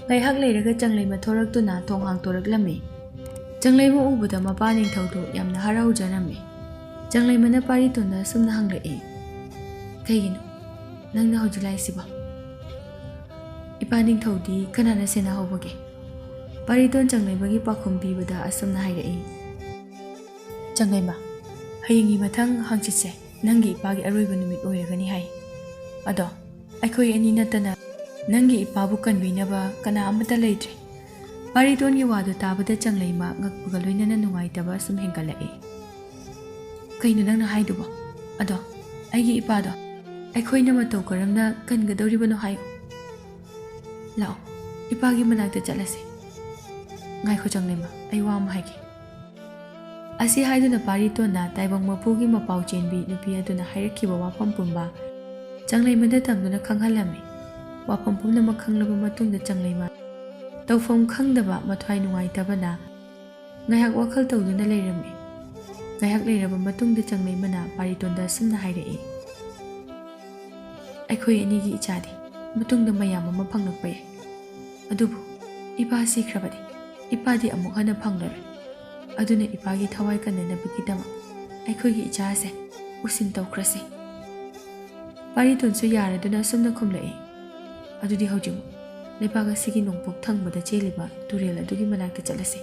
ꯉꯥꯏꯍꯥꯛ ꯂꯩꯔꯒ ꯆꯪꯂꯩꯃ ꯊꯣꯔꯛꯇꯨꯅ ꯊꯣꯡ ꯍꯥꯡꯗꯣꯔꯛꯂꯝꯃꯤ꯫ ꯆꯪꯂꯩꯃ ꯎꯕꯗ ꯃꯄꯥ ꯅꯤꯡꯊꯧꯗꯨ ꯌꯥꯝꯅ ꯍꯔꯥꯎꯖꯔꯝꯃꯤ꯫ ꯆꯪꯂꯩꯃꯅ ꯄꯥꯔꯤꯇꯣꯟꯗ ꯑꯁꯨꯝꯅ ꯍꯪꯂꯛꯏ, "ꯀꯩꯒꯤꯅꯣ ꯅꯪꯅ ꯍꯧꯖꯤꯛ ꯂꯥꯛꯏꯁꯤꯕꯣ? ꯏꯄꯥ ꯅꯤꯡꯊꯧꯗꯤ ꯀꯅꯥꯅ ꯁꯦꯟꯅꯍꯧꯕꯒꯦ?" ꯄꯥꯔꯤꯇꯣꯟ ꯆꯪꯂꯩꯃꯒꯤ ꯄꯥꯎꯈꯨꯝ ꯄꯤꯕꯗ ꯑꯁꯨꯝꯅ ꯍꯥꯏꯔꯛꯏ, "ꯆꯪꯂꯩꯃ, ꯍꯌꯦꯡꯒꯤ ꯃꯊꯪ ꯍꯪꯆꯤꯠꯁꯦ ꯅꯪꯒꯤ ꯏꯄꯥꯒꯤ ꯑꯔꯣꯏꯕ ꯅꯨꯃꯤꯠ ꯑꯣꯏꯔꯒꯅꯤ ꯍꯥꯏ꯫ ꯑꯗꯣ ꯑꯩꯈꯣꯏ ꯑꯅꯤ ꯅꯠꯇꯅ ꯅꯪꯒꯤ ꯏꯄꯥꯕꯨ ꯀꯟꯕꯤꯅꯕ ꯀꯅꯥ ꯑꯃꯠꯇ ꯂꯩꯇ꯭ꯔꯦ꯫" ꯄꯥꯔꯤꯇꯣꯟꯒꯤ ꯋꯥꯗꯨ ꯇꯥꯕꯗ ꯆꯪꯂꯩꯃ ꯉꯛꯄꯒ ꯂꯣꯏꯅꯅ ꯅꯨꯡꯉꯥꯏꯇꯕ ꯁꯨꯝ ꯍꯦꯟꯒꯠꯂꯛꯏ꯫ "ꯀꯩꯅꯣ ꯅꯪꯅ ꯍꯥꯏꯗꯨꯕꯣ? ꯑꯗꯣ ꯑꯩꯒꯤ ꯏꯄꯥꯗꯣ ꯑꯩꯈꯣꯏꯅ ꯃꯇꯧ ꯀꯔꯝꯅ ꯀꯟꯒꯗꯧꯔꯤꯕꯅꯣ ꯍꯥꯏꯌꯨ꯫ ꯂꯥꯛꯑꯣ, ꯏꯄꯥꯒꯤ ꯃꯅꯥꯛꯇ ꯆꯠꯂꯁꯤ꯫" "ꯉꯥꯏꯈꯣ ꯆꯪꯂꯩꯃ, ꯑꯩ ꯋꯥ ꯑꯃ ꯍꯥꯏꯒꯦ꯫" ꯑꯁꯤ ꯍꯥꯏꯗꯨꯅ ꯄꯥꯔꯤꯇꯣꯟꯅ ꯇꯥꯏꯕꯪ ꯃꯄꯨꯒꯤ ꯃꯄꯥꯎ ꯆꯦꯟꯕꯤ ꯅꯨꯄꯤ ꯑꯗꯨꯅ ꯍꯥꯏꯔꯛꯈꯤꯕ ꯋꯥꯐꯝ ꯄꯨꯝꯕ ꯆꯪꯂꯩꯃꯗ ꯇꯝꯗꯨꯅ ꯈꯪꯍꯜꯂꯝꯃꯤ꯫ ꯋꯥꯐꯝ ꯄꯨꯝꯅꯃꯛ ꯈꯪꯂꯕ ꯃꯇꯨꯡꯗ ꯆꯪꯂꯩꯃ ꯇꯧꯐꯝ ꯈꯪꯗꯕ ꯃꯊ꯭ꯋꯥꯏ ꯅꯨꯡꯉꯥꯏꯇꯕꯅ ꯉꯥꯏꯍꯥꯛ ꯋꯥꯈꯜ ꯇꯧꯗꯨꯅ ꯂꯩꯔꯝꯃꯤ꯫ ꯉꯥꯏꯍꯥꯛ ꯂꯩꯔꯕ ꯃꯇꯨꯡꯗ ꯆꯪꯂꯩꯃꯅ ꯄꯥꯔꯤꯇꯣꯟꯗ ꯑꯁꯨꯝꯅ ꯍꯥꯏꯔꯛꯏ, "ꯑꯩꯈꯣꯏ ꯑꯅꯤꯒꯤ ꯏꯆꯥꯗꯤ ꯃꯇꯨꯡꯗ ꯃꯌꯥꯝ ꯑꯃ ꯐꯪꯂꯛꯄ ꯌꯥꯏ꯫ ꯑꯗꯨꯕꯨ ꯏꯄꯥ ꯁꯤꯈ꯭ꯔꯕꯗꯤ ꯏꯄꯥꯗꯤ ꯑꯃꯨꯛ ꯍꯟꯅ ꯐꯪꯂꯔꯣꯏ꯫ ꯑꯗꯨꯅ ꯏꯄꯥꯒꯤ ꯊꯋꯥꯏ ꯀꯟꯅꯅꯕꯒꯤꯗꯃꯛ ꯑꯩꯈꯣꯏꯒꯤ ꯏꯆꯥꯁꯦ ꯎꯁꯤꯟ ꯇꯧꯈ꯭ꯔꯁꯤ꯫" ꯄꯥꯔꯤꯇꯣꯟꯁꯨ ꯌꯥꯔꯗꯨꯅ ꯑꯁꯨꯝꯅ ꯈꯨꯝꯂꯛꯏ, "ꯑꯗꯨꯗꯤ ꯍꯧꯖꯤꯛꯃꯛ ꯂꯩꯕꯥꯛ ꯑꯁꯤꯒꯤ ꯅꯣꯡꯄꯣꯛ ꯊꯪꯕꯗ ꯆꯦꯜꯂꯤꯕ ꯇꯨꯔꯦꯜ ꯑꯗꯨꯒꯤ ꯃꯅꯥꯛꯇ ꯆꯠꯂꯁꯤ꯫"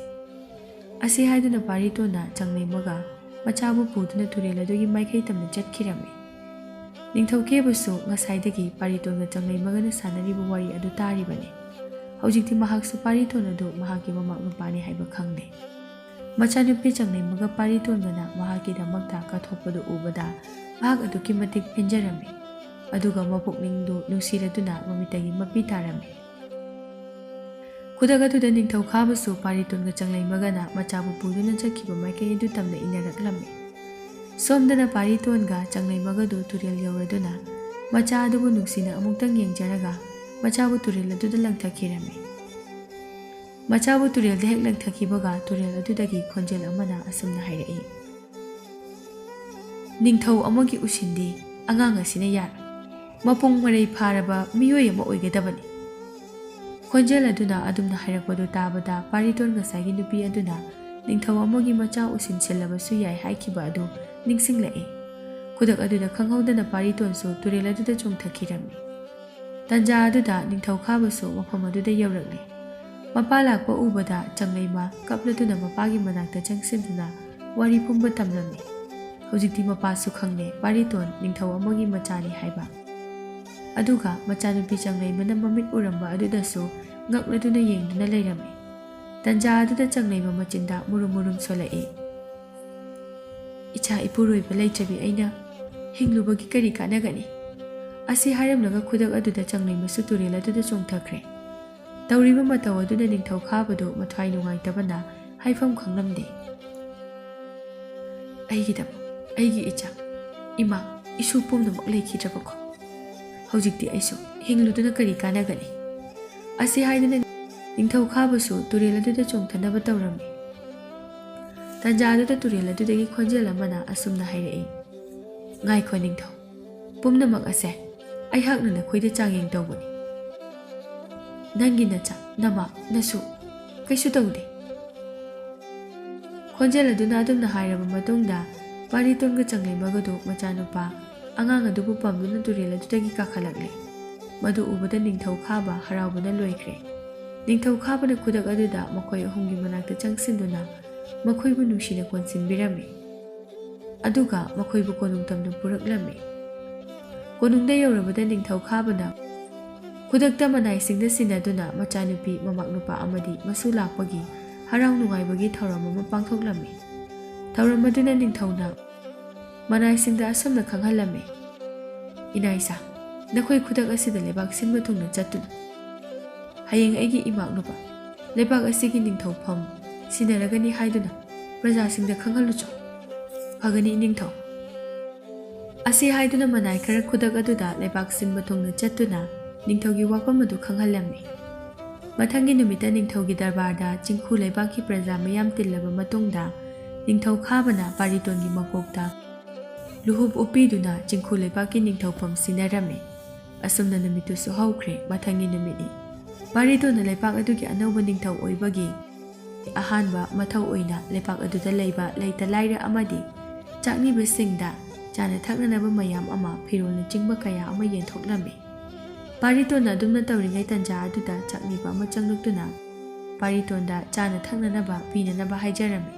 ꯑꯁꯤ ꯍꯥꯏꯗꯨꯅ ꯄꯥꯔꯤꯇꯣꯟꯅ ꯆꯪꯂꯩꯃꯒ ꯃꯆꯥꯕꯨ ꯄꯨꯗꯨꯅ ꯇꯨꯔꯦꯜ ꯑꯗꯨꯒꯤ ꯃꯥꯏꯀꯩ ꯇꯝꯅ ꯆꯠꯈꯤꯔꯝꯃꯤ꯫ ꯅꯤꯡꯊꯧꯀꯦꯕꯁꯨ ꯉꯁꯥꯏꯗꯒꯤ ꯄꯥꯔꯤꯇꯣꯟꯒ ꯆꯪꯂꯩꯃꯒꯅ ꯁꯥꯟꯅꯔꯤꯕ ꯋꯥꯔꯤ ꯑꯗꯨ ꯇꯥꯔꯤꯕꯅꯤ꯫ ꯍꯧꯖꯤꯛꯇꯤ ꯃꯍꯥꯛꯁꯨ ꯄꯥꯔꯤꯇꯣꯟ ꯑꯗꯨ ꯃꯍꯥꯛꯀꯤ ꯃꯃꯥ ꯃꯄꯥꯅꯤ ꯍꯥꯏꯕ ꯈꯪꯂꯦ꯫ ꯃꯆꯥꯅꯨꯄꯤ ꯆꯪꯂꯩꯃꯒ ꯄꯥꯔꯤꯇꯣꯟꯒꯅ ꯃꯍꯥꯛꯀꯤꯗꯃꯛꯇ ꯀꯠꯊꯣꯛꯄꯗꯨ ꯎꯕꯗ ꯃꯍꯥꯛ ꯑꯗꯨꯛꯀꯤ ꯃꯇꯤꯛ ꯄꯦꯟꯖꯔꯝꯃꯤ꯫ ꯑꯗꯨꯒ ꯃꯄꯨꯛꯅꯤꯡꯗꯨ ꯅꯨꯡꯁꯤꯔꯗꯨꯅ ꯃꯃꯤꯠꯇꯒꯤ ꯃꯄꯤ ꯇꯥꯔꯝꯃꯤ꯫ ꯈꯨꯗꯛ ꯑꯗꯨꯗ ꯅꯤꯡꯊꯧ ꯈꯥꯕꯁꯨ ꯄꯥꯔꯤꯇꯣꯟꯒ ꯆꯪꯂꯩꯃꯒꯅ ꯃꯆꯥꯕꯨ ꯄꯨꯗꯨꯅ ꯆꯠꯈꯤꯕ ꯃꯥꯏꯀꯩ ꯑꯗꯨ ꯇꯝꯅ ꯏꯟꯅꯔꯛꯂꯝꯃꯤ꯫ ꯁꯣꯝꯗꯅ ꯄꯥꯔꯤꯇꯣꯟꯒ ꯆꯪꯂꯩꯃꯒꯗꯨ ꯇꯨꯔꯦꯜ ꯌꯧꯔꯗꯨꯅ ꯃꯆꯥ ꯑꯗꯨꯕꯨ ꯅꯨꯡꯁꯤꯅ ꯑꯃꯨꯛꯇꯪ ꯌꯦꯡꯖꯔꯒ ꯃꯆꯥꯕꯨ ꯇꯨꯔꯦꯜ ꯑꯗꯨꯗ ꯂꯪꯊꯈꯤꯔꯝꯃꯤ꯫ ꯃꯆꯥꯕꯨ ꯇꯨꯔꯦꯜꯗ ꯍꯦꯛ ꯂꯪꯊꯈꯤꯕꯒ ꯇꯨꯔꯦꯜ ꯑꯗꯨꯗꯒꯤ ꯈꯣꯟꯖꯦꯜ ꯑꯃꯅ ꯑꯁꯨꯝꯅ ꯍꯥꯏꯔꯛꯏ, "ꯅꯤꯡꯊꯧ ꯑꯃꯒꯤ ꯎꯁꯤꯟꯗꯤ ꯑꯉꯥꯡ ꯑꯁꯤꯅ ꯌꯥꯔꯣꯏ꯫ ꯃꯄꯨꯡ ꯃꯔꯩ ꯐꯥꯔꯕ ꯃꯤꯑꯣꯏ ꯑꯃ ꯑꯣꯏꯒꯗꯕꯅꯤ꯫" ꯈꯣꯟꯖꯦꯜ ꯑꯗꯨꯅ ꯑꯗꯨꯝꯅ ꯍꯥꯏꯔꯛꯄꯗꯨ ꯇꯥꯕꯗ ꯄꯥꯔꯤꯇꯣꯟ ꯉꯁꯥꯏꯒꯤ ꯅꯨꯄꯤ ꯑꯗꯨꯅ ꯅꯤꯡꯊꯧ ꯑꯃꯒꯤ ꯃꯆꯥ ꯎꯁꯤꯟꯁꯤꯜꯂꯕꯁꯨ ꯌꯥꯏ ꯍꯥꯏꯈꯤꯕ ꯑꯗꯨ ꯅꯤꯡꯁꯤꯡꯂꯛꯏ꯫ ꯈꯨꯗꯛ ꯑꯗꯨꯗ ꯈꯪꯍꯧꯗꯅ ꯄꯥꯔꯤꯇꯣꯟꯁꯨ ꯇꯨꯔꯦꯜ ꯑꯗꯨꯗ ꯆꯣꯡꯊꯈꯤꯔꯝꯃꯤ꯫ ꯇꯟꯖꯥ ꯑꯗꯨꯗ ꯅꯤꯡꯊꯧ ꯈꯥꯕꯁꯨ ꯃꯐꯝ ꯑꯗꯨꯗ ꯌꯧꯔꯛꯂꯤ꯫ ꯃꯄꯥ ꯂꯥꯛꯄ ꯎꯕꯗ ꯆꯪꯂꯩꯃ ꯀꯞꯂꯗꯨꯅ ꯃꯄꯥꯒꯤ ꯃꯅꯥꯛꯇ ꯆꯪꯁꯤꯟꯗꯨꯅ ꯋꯥꯔꯤ ꯄꯨꯝꯕ ꯇꯝꯂꯝꯃꯤ꯫ ꯍꯧꯖꯤꯛꯇꯤ ꯃꯄꯥꯁꯨ ꯈꯪꯂꯦ, ꯄꯥꯔꯤꯇꯣꯟ ꯅꯤꯡꯊꯧ ꯑꯃꯒꯤ ꯃꯆꯥꯅꯤ ꯍꯥꯏꯕ꯫ ꯑꯗꯨꯒ ꯃꯆꯥꯅꯨꯄꯤ ꯆꯪꯂꯩꯃꯅ ꯃꯃꯤꯠ ꯎꯔꯝꯕ ꯑꯗꯨꯗꯁꯨ ꯉꯛꯂꯗꯨꯅ ꯌꯦꯡꯗꯨꯅ ꯂꯩꯔꯝꯃꯤ꯫ ꯇꯟꯖꯥ ꯑꯗꯨꯗ ꯆꯪꯂꯩꯃ ꯃꯆꯤꯟꯗ ꯃꯨꯔꯨꯝ ꯃꯨꯔꯨꯝ ꯁꯣꯜꯂꯛꯏ꯫ "ꯏꯆꯥ ꯏꯄꯨꯔꯣꯏꯕ ꯂꯩꯇ꯭ꯔꯕꯤ ꯑꯩꯅ ꯍꯤꯡꯂꯨꯕꯒꯤ ꯀꯔꯤ ꯀꯥꯟꯅꯒꯅꯤ?" ꯑꯁꯤ ꯍꯥꯏꯔꯝꯂꯒ ꯈꯨꯗꯛ ꯑꯗꯨꯗ ꯆꯪꯂꯩꯃꯁꯨ ꯇꯨꯔꯦꯜ ꯑꯗꯨꯗ ꯆꯣꯡꯊꯈ꯭ꯔꯦ꯫ ꯇꯧꯔꯤꯕ ꯃꯇꯧ ꯑꯗꯨꯅ ꯅꯤꯡꯊꯧ ꯈꯥꯕꯗꯨ ꯃꯊ꯭ꯋꯥꯏ ꯅꯨꯡꯉꯥꯏꯇꯕꯅ ꯍꯥꯏꯐꯝ ꯈꯪꯂꯝꯗꯦ꯫ "ꯑꯩꯒꯤꯗꯃꯛ ꯑꯩꯒꯤ ꯏꯆꯥ, ꯏꯃꯥ, ꯏꯁꯨ ꯄꯨꯝꯅꯃꯛ ꯂꯩꯈꯤꯗ꯭ꯔꯕꯀꯣ? ꯍꯧꯖꯤꯛꯇꯤ ꯑꯩꯁꯨ ꯍꯤꯡꯂꯨꯗꯨꯅ ꯀꯔꯤ ꯀꯥꯟꯅꯒꯅꯤ?" ꯑꯁꯤ ꯍꯥꯏꯗꯨꯅ ꯅꯤꯡꯊꯧ ꯈꯥꯕꯁꯨ ꯇꯨꯔꯦꯜ ꯑꯗꯨꯗ ꯆꯣꯡꯊꯅꯕ ꯇꯧꯔꯝꯃꯤ꯫ ꯇꯟꯖꯥ ꯑꯗꯨꯗ ꯇꯨꯔꯦꯜ ꯑꯗꯨꯗꯒꯤ ꯈꯣꯟꯖꯦꯜ ꯑꯃꯅ ꯑꯁꯨꯝꯅ ꯍꯥꯏꯔꯛꯏ, "ꯉꯥꯏꯈꯣ ꯅꯤꯡꯊꯧ, ꯄꯨꯝꯅꯃꯛ ꯑꯁꯦ ꯑꯩꯍꯥꯛꯅ ꯅꯈꯣꯏꯗ ꯆꯥꯡꯌꯦꯡ ꯇꯧꯕꯅꯤ꯫ ꯅꯪꯒꯤ ꯅꯆꯥ, ꯅꯃꯥ, ꯅꯁꯨ ꯀꯩꯁꯨ ꯇꯧꯗꯦ꯫" ꯈꯣꯟꯖꯦꯜ ꯑꯗꯨꯅ ꯑꯗꯨꯝꯅ ꯍꯥꯏꯔꯕ ꯃꯇꯨꯡꯗ, ꯄꯥꯔꯤꯇꯣꯟꯒ ꯆꯪꯂꯩꯃꯒꯗꯨ ꯃꯆꯥꯅꯨꯄꯥ ꯑꯉꯥꯡ ꯑꯗꯨꯕꯨ ꯄꯝꯗꯨꯅ ꯇꯨꯔꯦꯜ ꯑꯗꯨꯗꯒꯤ ꯀꯥꯈꯠꯂꯛꯂꯦ꯫ ꯃꯗꯨ ꯎꯕꯗ ꯅꯤꯡꯊꯧ ꯈꯥꯕ ꯍꯔꯥꯎꯕꯅ ꯂꯣꯏꯈ꯭ꯔꯦ꯫ ꯅꯤꯡꯊꯧ ꯈꯥꯕꯅ ꯈꯨꯗꯛ ꯑꯗꯨꯗ ꯃꯈꯣꯏ ꯑꯍꯨꯝꯒꯤ ꯃꯅꯥꯛꯇ ꯆꯪꯁꯤꯟꯗꯨꯅ ꯃꯈꯣꯏꯕꯨ ꯅꯨꯡꯁꯤꯅ ꯀꯣꯟꯁꯤꯟꯕꯤꯔꯝꯃꯤ꯫ ꯑꯗꯨꯒ ꯃꯈꯣꯏꯕꯨ ꯀꯣꯅꯨꯡ ꯇꯝꯅ ꯄꯨꯔꯛꯂꯝꯃꯤ꯫ ꯀꯣꯅꯨꯡꯗ ꯌꯧꯔꯕꯗ ꯅꯤꯡꯊꯧ ꯈꯥꯕꯅ ꯈꯨꯗꯛꯇ ꯃꯅꯥꯏꯁꯤꯡꯗ ꯁꯤꯟꯅꯗꯨꯅ ꯃꯆꯥꯅꯨꯄꯤ, ꯃꯃꯥꯛ ꯅꯨꯄꯥ ꯑꯃꯗꯤ ꯃꯁꯨ ꯂꯥꯛꯄꯒꯤ ꯍꯔꯥꯎ ꯅꯨꯡꯉꯥꯏꯕꯒꯤ ꯊꯧꯔꯝ ꯑꯃ ꯄꯥꯡꯊꯣꯛꯂꯝꯃꯤ꯫ ꯊꯧꯔꯝ ꯑꯗꯨꯅ ꯅꯤꯡꯊꯧꯅ ꯃꯅꯥꯏꯁꯤꯡꯗ ꯑꯁꯨꯝꯅ ꯈꯪꯍꯜꯂꯝꯃꯤ, "ꯏꯅꯥꯏꯁꯥ, ꯅꯈꯣꯏ ꯈꯨꯗꯛ ꯑꯁꯤꯗ ꯂꯩꯕꯥꯛ ꯁꯤꯟꯕ ꯊꯨꯡꯅ ꯆꯠꯇꯨꯅ ꯍꯌꯦꯡ ꯑꯩꯒꯤ ꯏꯃꯥꯛ ꯅꯨꯄꯥ ꯂꯩꯕꯥꯛ ꯑꯁꯤꯒꯤ ꯅꯤꯡꯊꯧꯐꯝ ꯁꯤꯟꯅꯔꯒꯅꯤ ꯍꯥꯏꯗꯨꯅ ꯄ꯭ꯔꯖꯥꯁꯤꯡꯗ ꯈꯪꯍꯜꯂꯨꯆꯣ꯫ ꯐꯒꯅꯤ ꯏꯅꯤꯡꯊꯧ꯫" ꯑꯁꯤ ꯍꯥꯏꯗꯨꯅ ꯃꯅꯥꯏ ꯈꯔ ꯈꯨꯗꯛ ꯑꯗꯨꯗ ꯂꯩꯕꯥꯛ ꯁꯤꯟꯕ ꯊꯨꯡꯅ ꯆꯠꯇꯨꯅ ꯅꯤꯡꯊꯧꯒꯤ ꯋꯥꯐꯝ ꯑꯗꯨ ꯈꯪꯍꯜꯂꯝꯃꯤ꯫ ꯃꯊꯪꯒꯤ ꯅꯨꯃꯤꯠꯇ ꯅꯤꯡꯊꯧꯒꯤ ꯗꯔꯕꯥꯔꯗ ꯆꯤꯡꯈꯨ ꯂꯩꯕꯥꯛꯀꯤ ꯄ꯭ꯔꯖꯥ ꯃꯌꯥꯝ ꯇꯤꯜꯂꯕ ꯃꯇꯨꯡꯗ ꯅꯤꯡꯊꯧ ꯈꯥꯕꯅ ꯄꯥꯔꯤꯇꯣꯟꯒꯤ ꯃꯀꯣꯛꯇ ꯂꯨꯍꯨꯞ ꯎꯞꯄꯤꯗꯨꯅ ꯆꯤꯡꯈꯨ ꯂꯩꯕꯥꯛꯀꯤ ꯅꯤꯡꯊꯧꯐꯝ ꯁꯤꯟꯅꯔꯝꯃꯤ꯫ ꯑꯁꯨꯝꯅ ꯅꯨꯃꯤꯠꯇꯨꯁꯨ ꯍꯧꯈ꯭ꯔꯦ꯫ ꯃꯊꯪꯒꯤ ꯅꯨꯃꯤꯠꯅꯤ꯫ ꯄꯥꯔꯤꯇꯣꯟꯅ ꯂꯩꯄꯥꯛ ꯑꯗꯨꯒꯤ ꯑꯅꯧꯕ ꯅꯤꯡꯊꯧ ꯑꯣꯏꯕꯒꯤ ꯑꯍꯥꯟꯕ ꯃꯊꯧ ꯑꯣꯏꯅ ꯂꯩꯄꯥꯛ ꯑꯗꯨꯗ ꯂꯩꯕ ꯂꯩꯇ ꯂꯥꯏꯔ ꯑꯃꯗꯤ ꯆꯥꯛꯅꯤꯕꯁꯤꯡꯗ ꯆꯥꯅ ꯊꯛꯅꯅꯕ ꯃꯌꯥꯝ ꯑꯃ, ꯐꯤꯔꯣꯜꯅꯆꯤꯡꯕ ꯀꯌꯥ ꯑꯃ ꯌꯦꯟꯊꯣꯛꯂꯝꯃꯤ꯫ ꯄꯥꯔꯤꯇꯣꯟꯅ ꯑꯗꯨꯝꯅ ꯇꯧꯔꯤꯉꯩ ꯇꯟꯖꯥ ꯑꯗꯨꯗ ꯆꯥꯛꯅꯤꯕ ꯑꯃ ꯆꯪꯂꯛꯇꯨꯅ ꯄꯥꯔꯤꯇꯣꯟꯗ ꯆꯥꯅ ꯊꯛꯅꯅꯕ ꯄꯤꯅꯅꯕ ꯍꯥꯏꯖꯔꯝꯃꯤ꯫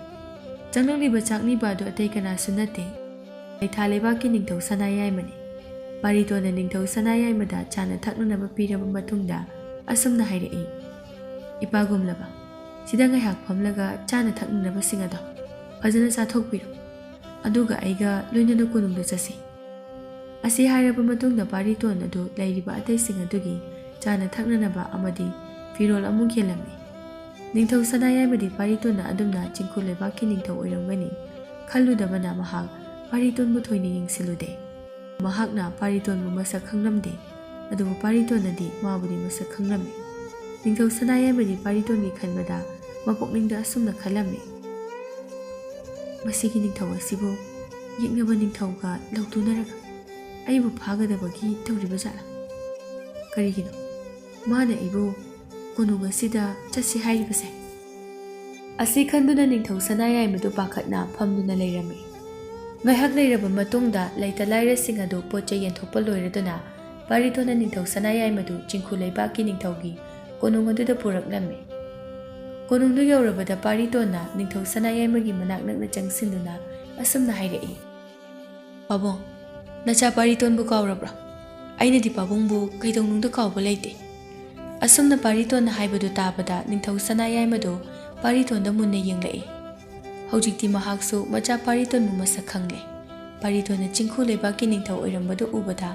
ꯆꯪꯂꯛꯂꯤꯕ ꯆꯥꯛꯅꯤꯕ ꯑꯗꯨ ꯑꯇꯩ ꯀꯅꯥꯁꯨ ꯅꯠꯇꯦ, ꯂꯩꯊꯥ ꯂꯩꯕꯥꯛꯀꯤ ꯅꯤꯡꯊꯧ ꯁꯅꯥꯌꯥꯏꯃꯅꯤ꯫ ꯄꯥꯔꯤꯇꯣꯟꯅ ꯅꯤꯡꯊꯧ ꯁꯅꯥꯌꯥꯏꯃꯗ ꯆꯥꯅ ꯊꯛꯅꯅꯕ ꯄꯤꯔꯕ ꯃꯇꯨꯡꯗ ꯑꯁꯨꯝꯅ ꯍꯥꯏꯔꯛꯏ, "ꯏꯄꯥꯒꯨꯝꯂꯕ, ꯁꯤꯗ ꯉꯥꯏꯍꯥꯛ ꯐꯝꯂꯒ ꯆꯥꯅ ꯊꯛꯅꯅꯕꯁꯤꯡ ꯑꯗꯣ ꯐꯖꯅ ꯆꯥꯊꯣꯛꯄꯤꯔꯣ꯫ ꯑꯗꯨꯒ ꯑꯩꯒ ꯂꯣꯏꯅꯅ ꯀꯣꯅꯨꯡꯗ ꯆꯠꯁꯤ꯫" ꯑꯁꯤ ꯍꯥꯏꯔꯕ ꯃꯇꯨꯡꯗ ꯄꯥꯔꯤꯇꯣꯟ ꯑꯗꯨ ꯂꯩꯔꯤꯕ ꯑꯇꯩꯁꯤꯡ ꯑꯗꯨꯒꯤ ꯆꯥꯅ ꯊꯛꯅꯅꯕ ꯑꯃꯗꯤ ꯐꯤꯔꯣꯜ ꯑꯃꯨꯛ ꯌꯦꯜꯂꯝꯃꯤ꯫ ꯅꯤꯡꯊꯧ ꯁꯅꯥꯌꯥꯏꯃꯗꯤ ꯄꯥꯔꯤꯇꯣꯟꯅ ꯑꯗꯨꯝꯅ ꯆꯤꯡꯈꯨ ꯂꯩꯕꯥꯛꯀꯤ ꯅꯤꯡꯊꯧ ꯑꯣꯏꯔꯝꯒꯅꯤ ꯈꯜꯂꯨꯗꯕꯅ ꯃꯍꯥꯛ ꯄꯥꯔꯤꯇꯣꯟꯕꯨ ꯊꯣꯏꯅ ꯌꯦꯡꯁꯤꯜꯂꯨꯗꯦ꯫ ꯃꯍꯥꯛꯅ ꯄꯥꯔꯤꯇꯣꯟꯕꯨ ꯃꯁꯛ ꯈꯪꯂꯝꯗꯦ, ꯑꯗꯨꯕꯨ ꯄꯥꯔꯤꯇꯣꯟꯅꯗꯤ ꯃꯥꯕꯨꯗꯤ ꯃꯁꯛ ꯈꯪꯂꯝꯃꯤ꯫ ꯅꯤꯡꯊꯧ ꯁꯅꯥꯌꯥꯏꯃꯗꯤ ꯄꯥꯔꯤꯇꯣꯟꯒꯤ ꯈꯟꯕꯗ ꯃꯄꯨꯛꯅꯤꯡꯗ ꯑꯁꯨꯝꯅ ꯈꯜꯂꯝꯃꯤ, "ꯃꯁꯤꯒꯤ ꯅꯤꯡꯊꯧ ꯑꯁꯤꯕꯨ ꯌꯦꯛꯅꯕ ꯅꯤꯡꯊꯧꯒ ꯂꯧꯇꯨꯅꯔꯒ ꯑꯩꯕꯨ ꯐꯥꯒꯗꯕꯒꯤ ꯇꯧꯔꯤꯕ ꯖꯥꯠꯂꯥ? ꯀꯔꯤꯒꯤꯅꯣ ꯃꯥꯅ ꯑꯩꯕꯨ ꯀꯣꯅꯨꯡ ꯑꯁꯤꯗ ꯆꯠꯁꯤ ꯍꯥꯏꯔꯤꯕꯁꯦ?" ꯑꯁꯤ ꯈꯟꯗꯨꯅ ꯅꯤꯡꯊꯧ ꯁꯅꯥꯌꯥꯏꯃꯗꯨ ꯄꯥꯈꯠꯅ ꯐꯝꯗꯨꯅ ꯂꯩꯔꯝꯃꯤ꯫ ꯉꯥꯏꯍꯥꯛ ꯂꯩꯔꯕ ꯃꯇꯨꯡꯗ ꯂꯩꯇ ꯂꯥꯏꯔꯁꯤꯡ ꯑꯗꯨ ꯄꯣꯠ ꯆꯩ ꯌꯦꯟꯊꯣꯛꯄ ꯂꯣꯏꯔꯗꯨꯅ ꯄꯥꯔꯤꯇꯣꯟꯅ ꯅꯤꯡꯊꯧ ꯁꯅꯥꯌꯥꯏꯃꯗꯨ ꯆꯤꯡꯈꯨ ꯂꯩꯕꯥꯛꯀꯤ ꯅꯤꯡꯊꯧꯒꯤ ꯀꯣꯅꯨꯡ ꯑꯗꯨꯗ ꯄꯨꯔꯛꯂꯝꯃꯤ꯫ ꯀꯣꯅꯨꯡꯗꯨ ꯌꯧꯔꯕꯗ ꯄꯥꯔꯤꯇꯣꯟꯅ ꯅꯤꯡꯊꯧ ꯁꯅꯥꯌꯥꯏꯃꯒꯤ ꯃꯅꯥꯛ ꯅꯛꯅ ꯆꯪꯁꯤꯟꯗꯨꯅ ꯑꯁꯨꯝꯅ ꯍꯥꯏꯔꯛꯏ, "ꯄꯥꯕꯨꯡ, ꯅꯆꯥ ꯄꯥꯔꯤꯇꯣꯟꯕꯨ ꯀꯥꯎꯔꯕ꯭ꯔꯥ? ꯑꯩꯅꯗꯤ ꯄꯥꯕꯨꯡꯕꯨ ꯀꯩꯗꯧꯅꯨꯡꯗ ꯀꯥꯎꯕ ꯂꯩꯇꯦ꯫" ꯑꯁꯨꯝꯅ ꯄꯥꯔꯤꯇꯣꯟꯅ ꯍꯥꯏꯕꯗꯨ ꯇꯥꯕꯗ ꯅꯤꯡꯊꯧ ꯁꯅꯥꯌꯥꯏꯃꯗꯨ ꯄꯥꯔꯤꯇꯣꯟꯗ ꯃꯨꯟꯅ ꯌꯦꯡꯂꯛꯏ꯫ ꯍꯧꯖꯤꯛꯇꯤ ꯃꯍꯥꯛꯁꯨ ꯃꯆꯥ ꯄꯥꯔꯤꯇꯣꯟꯕꯨ ꯃꯁꯛ ꯈꯪꯂꯦ꯫ ꯄꯥꯔꯤꯇꯣꯟꯅ ꯆꯤꯡꯈꯨ ꯂꯩꯕꯥꯛꯀꯤ ꯅꯤꯡꯊꯧ ꯑꯣꯏꯔꯝꯕꯗꯨ ꯎꯕꯗ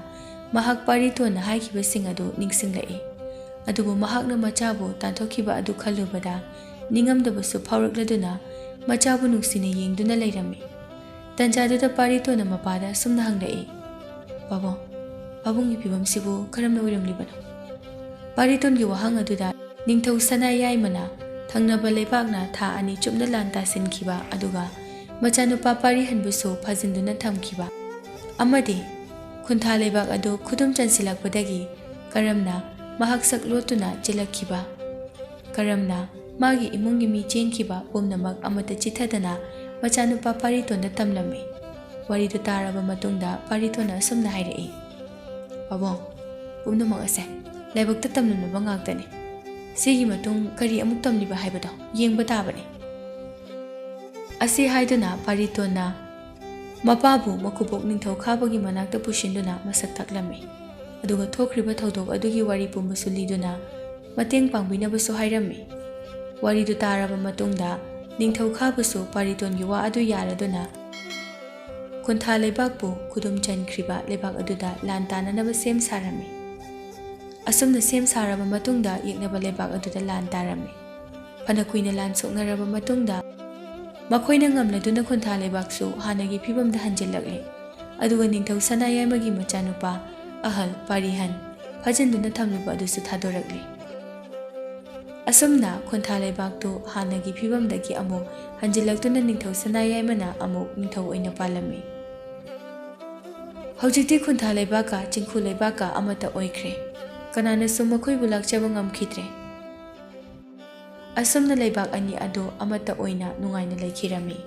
ꯃꯍꯥꯛ ꯄꯥꯔꯤꯇꯣꯟꯅ ꯍꯥꯏꯈꯤꯕꯁꯤꯡ ꯑꯗꯨ ꯅꯤꯡꯁꯤꯡꯂꯛꯏ꯫ ꯑꯗꯨꯕꯨ ꯃꯍꯥꯛꯅ ꯃꯆꯥꯕꯨ ꯇꯥꯟꯊꯣꯛꯈꯤꯕ ꯑꯗꯨ ꯈꯜꯂꯨꯕꯗ ꯅꯤꯡꯉꯝꯗꯕꯁꯨ ꯐꯥꯎꯔꯛꯂꯗꯨꯅ ꯃꯆꯥꯕꯨ ꯅꯨꯡꯁꯤꯅ ꯌꯦꯡꯗꯨꯅ ꯂꯩꯔꯝꯃꯤ꯫ ꯇꯟꯖꯥꯗꯨꯗ ꯄꯥꯔꯤꯇꯣꯟꯅ ꯃꯄꯥꯗ ꯑꯁꯨꯝꯅ ꯍꯪꯂꯛꯏ, "ꯄꯥꯕꯨꯡ, ꯄꯥꯕꯨꯡꯒꯤ ꯐꯤꯕꯝꯁꯤꯕꯨ ꯀꯔꯝꯅ ꯑꯣꯏꯔꯝꯂꯤꯕꯅꯣ?" ꯄꯥꯔꯤꯇꯣꯟꯒꯤ ꯋꯥꯍꯪ ꯑꯗꯨꯗ ꯅꯤꯡꯊꯧ ꯁꯅꯥꯌꯥꯏꯃꯅ ꯊꯪꯅꯕ ꯂꯩꯕꯥꯛꯅ ꯊꯥ ꯑꯅꯤ ꯆꯨꯞꯅ ꯂꯥꯟ ꯇꯥꯁꯤꯟꯈꯤꯕ ꯑꯗꯨꯒ ꯃꯆꯥꯅꯨꯄꯥ ꯄꯥꯔꯤꯍꯟꯕꯨꯁꯨ ꯐꯥꯖꯤꯟꯗꯨꯅ ꯊꯝꯈꯤꯕ ꯑꯃꯗꯤ ꯈꯨꯟꯊꯥ ꯂꯩꯕꯥꯛ ꯑꯗꯨ ꯈꯨꯗꯨꯝ ꯆꯟꯁꯤꯜꯂꯛꯄꯗꯒꯤ ꯀꯔꯝꯅ ꯃꯍꯥꯛ ꯁꯛ ꯂꯣꯠꯇꯨꯅ ꯆꯦꯜꯂꯛꯈꯤꯕ, ꯀꯔꯝꯅ ꯃꯥꯒꯤ ꯏꯃꯨꯡꯒꯤ ꯃꯤ ꯆꯦꯟꯈꯤꯕ ꯄꯨꯝꯅꯃꯛ ꯑꯃꯠꯇ ꯆꯤꯠꯊꯗꯅ ꯃꯆꯥꯅꯨꯄꯥ ꯄꯥꯔꯤꯇꯣꯟꯗ ꯇꯝꯂꯝꯃꯤ꯫ ꯋꯥꯔꯤꯗꯨ ꯇꯥꯔꯕ ꯃꯇꯨꯡꯗ ꯄꯥꯔꯤꯇꯣꯟꯅ ꯑꯁꯨꯝꯅ ꯍꯥꯏꯔꯛꯏ, "ꯄꯥꯕꯨꯡ, ꯄꯨꯝꯅꯃꯛ ꯑꯁꯦ ꯂꯥꯏꯕꯛꯇ ꯇꯝꯂꯝꯂꯕ ꯉꯥꯛꯇꯅꯤ꯫ ꯁꯤꯒꯤ ꯃꯇꯨꯡ ꯀꯔꯤ ꯑꯃꯨꯛ ꯇꯝꯂꯤꯕ ꯍꯥꯏꯕꯗꯣ ꯌꯦꯡꯕ ꯇꯥꯕꯅꯤ꯫" ꯑꯁꯤ ꯍꯥꯏꯗꯨꯅ ꯄꯥꯔꯤꯇꯣꯟꯅ ꯃꯄꯥꯕꯨ ꯃꯀꯨꯕꯣꯛ ꯅꯤꯡꯊꯧ ꯈꯥꯕꯒꯤ ꯃꯅꯥꯛꯇ ꯄꯨꯁꯤꯟꯗꯨꯅ ꯃꯁꯛ ꯇꯥꯛꯂꯝꯃꯤ꯫ ꯑꯗꯨꯒ ꯊꯣꯛꯈ꯭ꯔꯤꯕ ꯊꯧꯗꯣꯛ ꯑꯗꯨꯒꯤ ꯋꯥꯔꯤ ꯄꯨꯝꯕꯁꯨ ꯂꯤꯗꯨꯅ ꯃꯇꯦꯡ ꯄꯥꯡꯕꯤꯅꯕꯁꯨ ꯍꯥꯏꯔꯝꯃꯤ꯫ ꯋꯥꯔꯤꯗꯨ ꯇꯥꯔꯕ ꯃꯇꯨꯡꯗ ꯅꯤꯡꯊꯧ ꯈꯥꯕꯁꯨ ꯄꯥꯔꯤꯇꯣꯟꯒꯤ ꯋꯥ ꯑꯗꯨ ꯌꯥꯔꯗꯨꯅ ꯈꯨꯟꯊꯥ ꯂꯩꯕꯥꯛꯄꯨ ꯈꯨꯗꯨꯝ ꯆꯟꯈ꯭ꯔꯤꯕ ꯂꯩꯕꯥꯛ ꯑꯗꯨꯗ ꯂꯥꯟ ꯇꯥꯅꯅꯕ ꯁꯦꯝ ꯁꯥꯔꯝꯃꯤ꯫ ꯑꯁꯨꯝꯅ ꯁꯦꯝ ꯁꯥꯔꯕ ꯃꯇꯨꯡꯗ ꯌꯦꯛꯅꯕ ꯂꯩꯕꯥꯛ ꯑꯗꯨꯗ ꯂꯥꯟ ꯇꯥꯔꯝꯃꯤ꯫ ꯐꯅ ꯀꯨꯏꯅ ꯂꯥꯟ ꯁꯣꯛꯅꯔꯕ ꯃꯇꯨꯡꯗ ꯃꯈꯣꯏꯅ ꯉꯝꯂꯗꯨꯅ ꯈꯨꯟꯊꯥ ꯂꯩꯕꯥꯛꯁꯨ ꯍꯥꯟꯅꯒꯤ ꯐꯤꯕꯝꯗ ꯍꯟꯖꯤꯜꯂꯛꯂꯤ꯫ ꯑꯗꯨꯒ ꯅꯤꯡꯊꯧ ꯁꯅꯥꯌꯥꯏꯃꯒꯤ ꯃꯆꯥꯅꯨꯄꯥ ꯑꯍꯜ ꯄꯥꯔꯤꯍꯟ ꯐꯥꯖꯤꯟꯗꯨꯅ ꯊꯝꯂꯤꯕ ꯑꯗꯨꯁꯨ ꯊꯥꯗꯣꯔꯛꯂꯤ꯫ ꯑꯁꯨꯝꯅ ꯈꯨꯟꯊꯥ ꯂꯩꯕꯥꯛꯇꯨ ꯍꯥꯟꯅꯒꯤ ꯐꯤꯕꯝꯗꯒꯤ ꯑꯃꯨꯛ ꯍꯟꯖꯤꯜꯂꯛꯇꯨꯅ ꯅꯤꯡꯊꯧ ꯁꯅꯥꯌꯥꯏꯃꯅ ꯑꯃꯨꯛ ꯅꯤꯡꯊꯧ ꯑꯣꯏꯅ ꯄꯥꯜꯂꯝꯃꯤ꯫ ꯍꯧꯖꯤꯛꯇꯤ ꯈꯨꯟꯊꯥ ꯂꯩꯕꯥꯛꯀ ꯆꯤꯡꯈꯨ ꯂꯩꯕꯥꯛꯀ ꯑꯃꯠꯇ ꯑꯣꯏꯈ꯭ꯔꯦ꯫ ꯀꯅꯥꯅꯁꯨ ꯃꯈꯣꯏꯕꯨ ꯂꯥꯛꯆꯕ ꯉꯝꯈꯤꯗ꯭ꯔꯦ꯫ ꯑꯁꯨꯝꯅ ꯂꯩꯕꯥꯛ ꯑꯅꯤ ꯑꯗꯨ ꯑꯃꯠꯇ ꯑꯣꯏꯅ ꯅꯨꯡꯉꯥꯏꯅ ꯂꯩꯈꯤꯔꯝꯃꯤ꯫